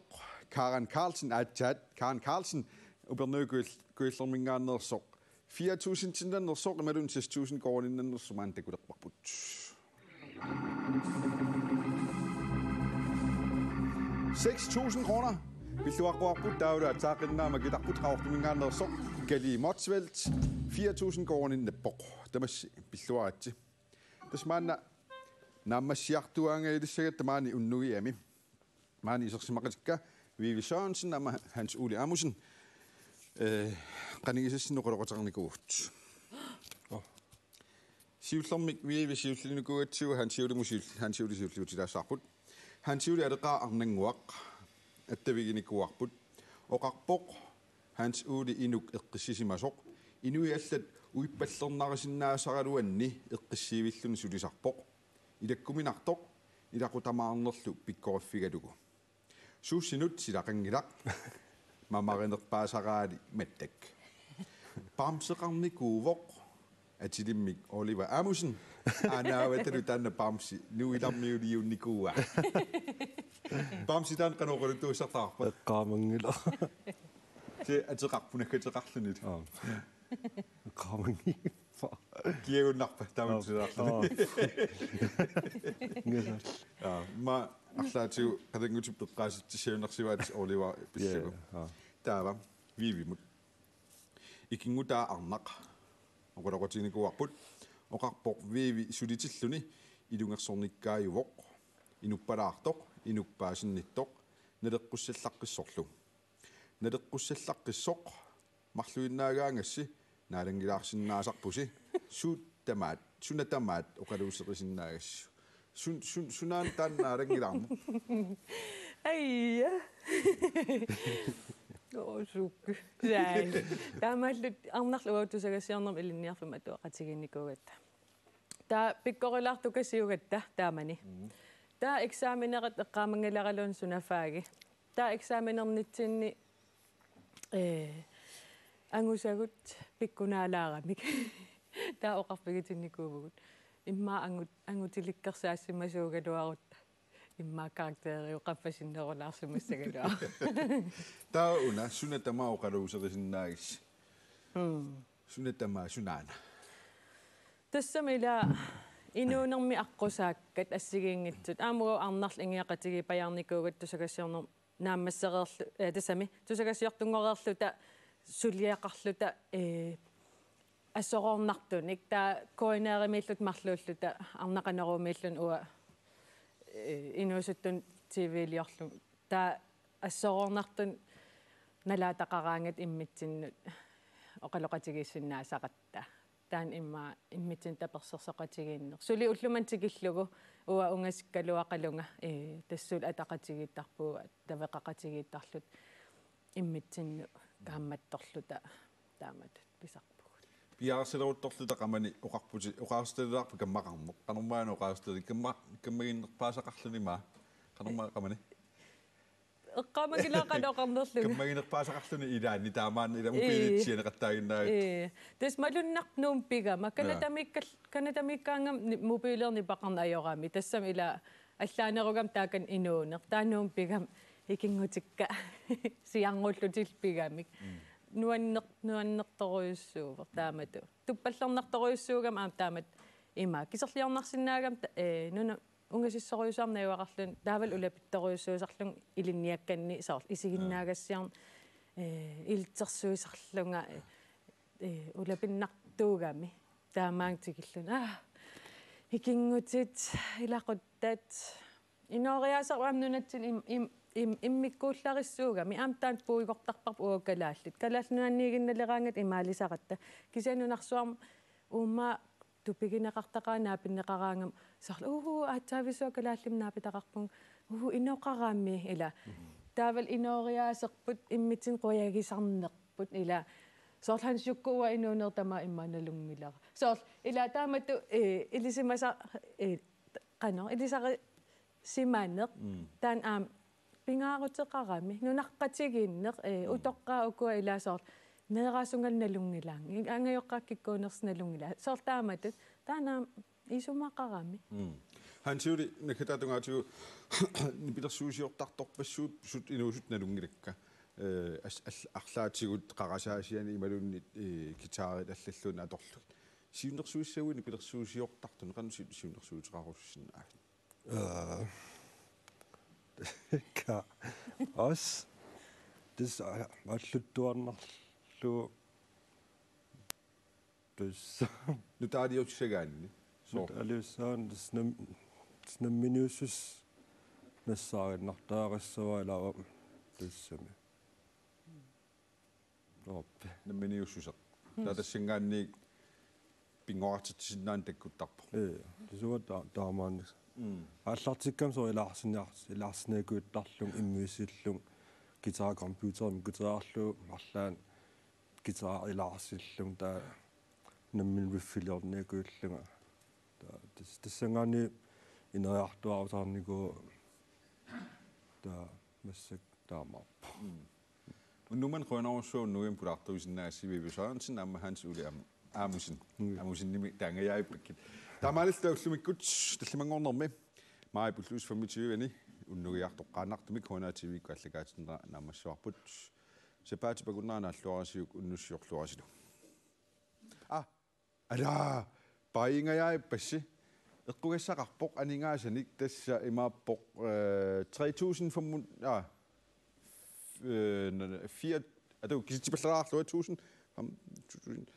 Karen Carlsen, aatsaat Karen Carlsen, Upernavik Kuil-, Kuillerminngaanneersoq. Fire tusindinnannersoq imaluunniit seks tusind koruuninnannersoq maanna takulerparput. Seks tusind kroner. Pilluaqquarput, taavalu aatsaat qinnaama kitarput Qaqortuminngaanneersoq Kali Motzfeldt, fire tusind koruuninnappoq. Tamassi pilluaritsi. Tassa maanna naammassiartuaangajalissagat tamaani unnugiami. Maani isersimaqatikka Vivi Sørensen aamma Hans Ole Amundsen, eh, qanigisassinnik oqaloqateqarnikuuvugut. Oh. Siullermik Vivi siullinikuugatsigu Hans Olemut siul-, Hans Ole siulliutilaassavarput. Hans Ole aleqaa arnannguaq attaviginikuuarput. Oqarpoq Hans Ole inuk eqqissisimasoq. Inuit allat uippallernarisinnaasaraluanni eqqissiivilluni sulisarpoq. Ilakkuminartoq, ilaqutamaarnerlu pikkoriffigalugu. Suussinut silaqanngilaq. Mamarinerpaasaraali mattak. Bamseqarnikuuvoq atilimmik Oliver Amundsen. Aanaavatalu taanna bamsi nuilarmiuliunnikuuaa. Bamsi taanna qanoq oqaluttuassartaqarpa? Eqqaamanngilaq. Se ateqarpunakkateqarluni. Aap. Eqqaamanngilaq. Kiagunnarpa taamut silaarluni. Ngasal. Aa, ma arlaatigut qatanngutip eqqaasitsissajunnaarsivaat Oliver pillugu. Aa. Taava, Vivimut. Ikinngutaa arnaq. Oqaloqatiginikuuarput. Oqarpoq Vivi sulitilluni ilungersornikkaajuvoq. Inuppalaartoq, inuk paasinnittoq, naleqqussallaqqissorlu. Naleqqussallaqqissoq, marluinnaagaangassi, naalanngilaarsinnaasarpusi, suut tamaat, suna tamaat oqaluuserisinnaagassi. Sun-, sun-, sunaana taanna naalanngilaarneq? Aija. Oosuk. Sai. Taamaalilluta arnarlu uagut tusagassiornermi ilinniarfimmi atuaqatigiinnikuugatta. Taava pikkorilaartukasiugatta taamani. Mm. Taava eksamenerit eqqaamanngilaaraluunniit suna fagi. Taava eksamenernitsinni, eh, angusagut pikkunaalaaramik. Taava oqarfigitinnikuuvugut. Immaqa angut-, angutilikkersaassimasoorujussuugaluarutta. Immaqa karakteriup qaffasinnerulaarsimassagaluarutta. Taava una, suna tamaat oqaluuserisinnaagissi? Mm. Suna tamaat sunaana? Tassami ila inuunermi aqqusaakkat assigiinngitsut. Aamma uagut arnarlu ingiaqatigiippajaarnikuugatta tusagassiornermi naammassereerlu-, eh, tassami tusagassiortunngoreerluta suliaqarluta, eh, assoroornartunik. Taava K N R-imiilluta marluulluta arnaqaneruumiilluni uanga, eh, inuusuttunut T V-liorlunga. Taava assoroornartunik nalaataqaraangatta immitsinnut oqaloqatigiissinnaasaqatta. Taanna immaqa immitsinnut tapersersoqatigiinneq. Suli ullumimut tikillugu uanga ungasikkaluaqalunga, ee, tassa suli ataqatigiittarpugut, taveqaqatigiittarluta immitsinnut kaammattorluta taamatut pisarpugut. Piareersileruttorluta qamani oqarputit, oqaasertalilaarpa kammaqarneq? Qanormaana oqaasertali-, kamma-, kammaginnerpaasaqarluni maa? Qanormaana qamani? Eqqaamanngilara qanoq oqarnerlunga. Kammaginerpaasaqarluni ilaanni taamaanna ila. Ii. Mobilit sianeqattaaginnaagatsigit. Ii. Tassa malunnarpoq Nuummi pigama. Jaa. Canadamiikkal-, Canadamiikkaangama ni-, mobileerneq nipaqarneq ajorami. Tassami ila allaanerugami taakani inuuneq. Taava Nuummi pigama ikinngutikka siarngullutillu pigamik. Mm. Nuanner-, nuannertorujussuuvoq taamatut. Tuppallernartorujussuugami aamma taamatut ima. Kiserliornarsinnaagami ta-, ee, nuna- ungasissorujussuarmik najugaqarlunga taavalu ulapittorujussuusarlunga ilinniakkanni soorlu isiginnaagassiorn-, ee, ilitsersuisarlunga, ee, ulapinnartuugami. Taamaanga tikilluni. Aa, ikinngutit, ilaquttat, inooriaaseq aamma nunatsinni im-, im-, im-, immikkuullarissuugami. Aamma taanna puigortarparput uagut kalaallit. Kalaallit Nunaanniiginnaleraangatta imaalisaratta. Kisianni nunarsuarmi uuma tupigineqartaqaanga, naapinneqaraangama soorlu, uu, aatsaavissuaq kalaallimik naapitaqarpunga, uu, inoqarami ila. Mhm. Taavalu inooriaaserput immitsinnut qujagisarnerput ila. Soorlu Hans Jukku uanga inuuneq tamaat immaqa nalunngilara. Soorlu ila taamatut, ee, ilisima-, ee, qanoq, ilisarisimaneq. Mm. Taanna aamma pingaaruteqarami. Nunaqqatigiinneq, ee, mm, utoqqaat ukua ila soorlu meeraasungalu nalunngilaannga. Angajoqqaat kikkuunersut nalunngilaat. Soorlu taamatut. Taanna aamma isumaqarami. Mm. Hansiuli, naggataata tungaatigut nipilersuusiortartorpassuupput, sut inuusuttut nalunngilakka. Ee, as-, al-, arlaatigut qarasaasiani imaluunniit, ee, guitarit allalluunniit atorlugit. Siunnersuissaguit nipilersuusiortartunut, qanoq si-, siunnersuuteqarusussinnaavit? Øh, ka-, os. Tassa, aa, alluttuarnarlugu. Tassa. Nutaaliussagaanni. Soorlu. Nutaaliussaanni tassa nam-, tassa namminiussuseq nassaarinnartariaqassavara ilaava tassami. Oop. Namminiussuseq. Mm. Taava tassanngaanniit pinngortitsisinnaanera takkuttarpoq. Ee, tassa uanga ta-, taamaanneq. Mm. Aallartikkama soorlu ilaarsinniar-, ilaarsinniakujuttarlunga immiussillunga guitar computerimut kuteriarlugu arlaannik guitar ilaarsillunga taava nammineq riffiliorniakujullugu. Taava tas-, tassanngaanniit ineriartuaarusaarnikuuvoq taava massakkut taamaappoq. Mm. Unnuk manna qujanarsuaq unnukkut pulaartuusinnaagassasi Vivi Sørensen aamma Hans Ole Am-, Amundsen. Mm. Amundsenimik taangajaappakkit. Taamaalilluta ullumikkut tallimanngornermi maajip ulluisa femogtyve-ani unnugiaq toqqaannartumik H N A T V-kkut aallakaatitsineq naammassivarput. Sapaatip akunnerani naalluarisiuk unnussiorluarisilu. Aa, alaa, paajingajaappassi. Eqqugassaqarpoq aningaasanik tassa imaappoq, øh, tre tusind fem hundrede, aa, øh, n-, fire, atu kisitsipallalaarlugu tusind, fem, tusind,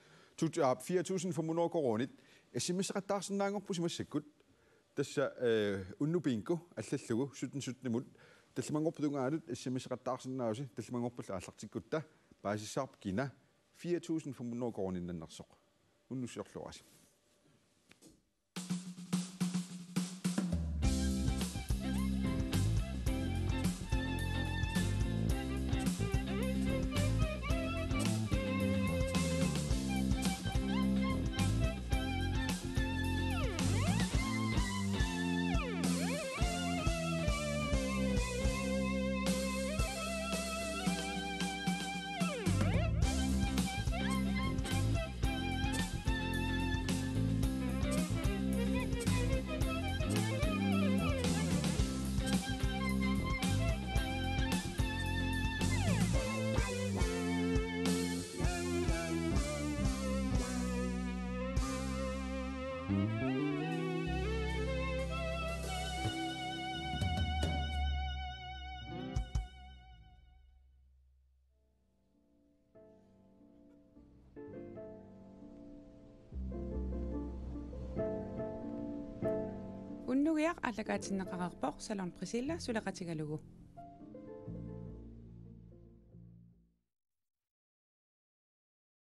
tut-, aa, fire tusind fem hundrede koruunit. S M S-eqattaarsinnaanngorpusi massakkut. Tassa, øh, unnuk bingo allallugu sytten sytten-imut. Tallimanngorputit tungaanut S M S-eqattaarsinnaavusi, tallimanngorpullu aallartikkutta, paasissavarput kina, fire tusind fem hundrede koruuninnannersoq. Unnussiorluarisi. Unnugiaq aallakaatinneqareerpoq Salon Priscilla suleqatigalugu.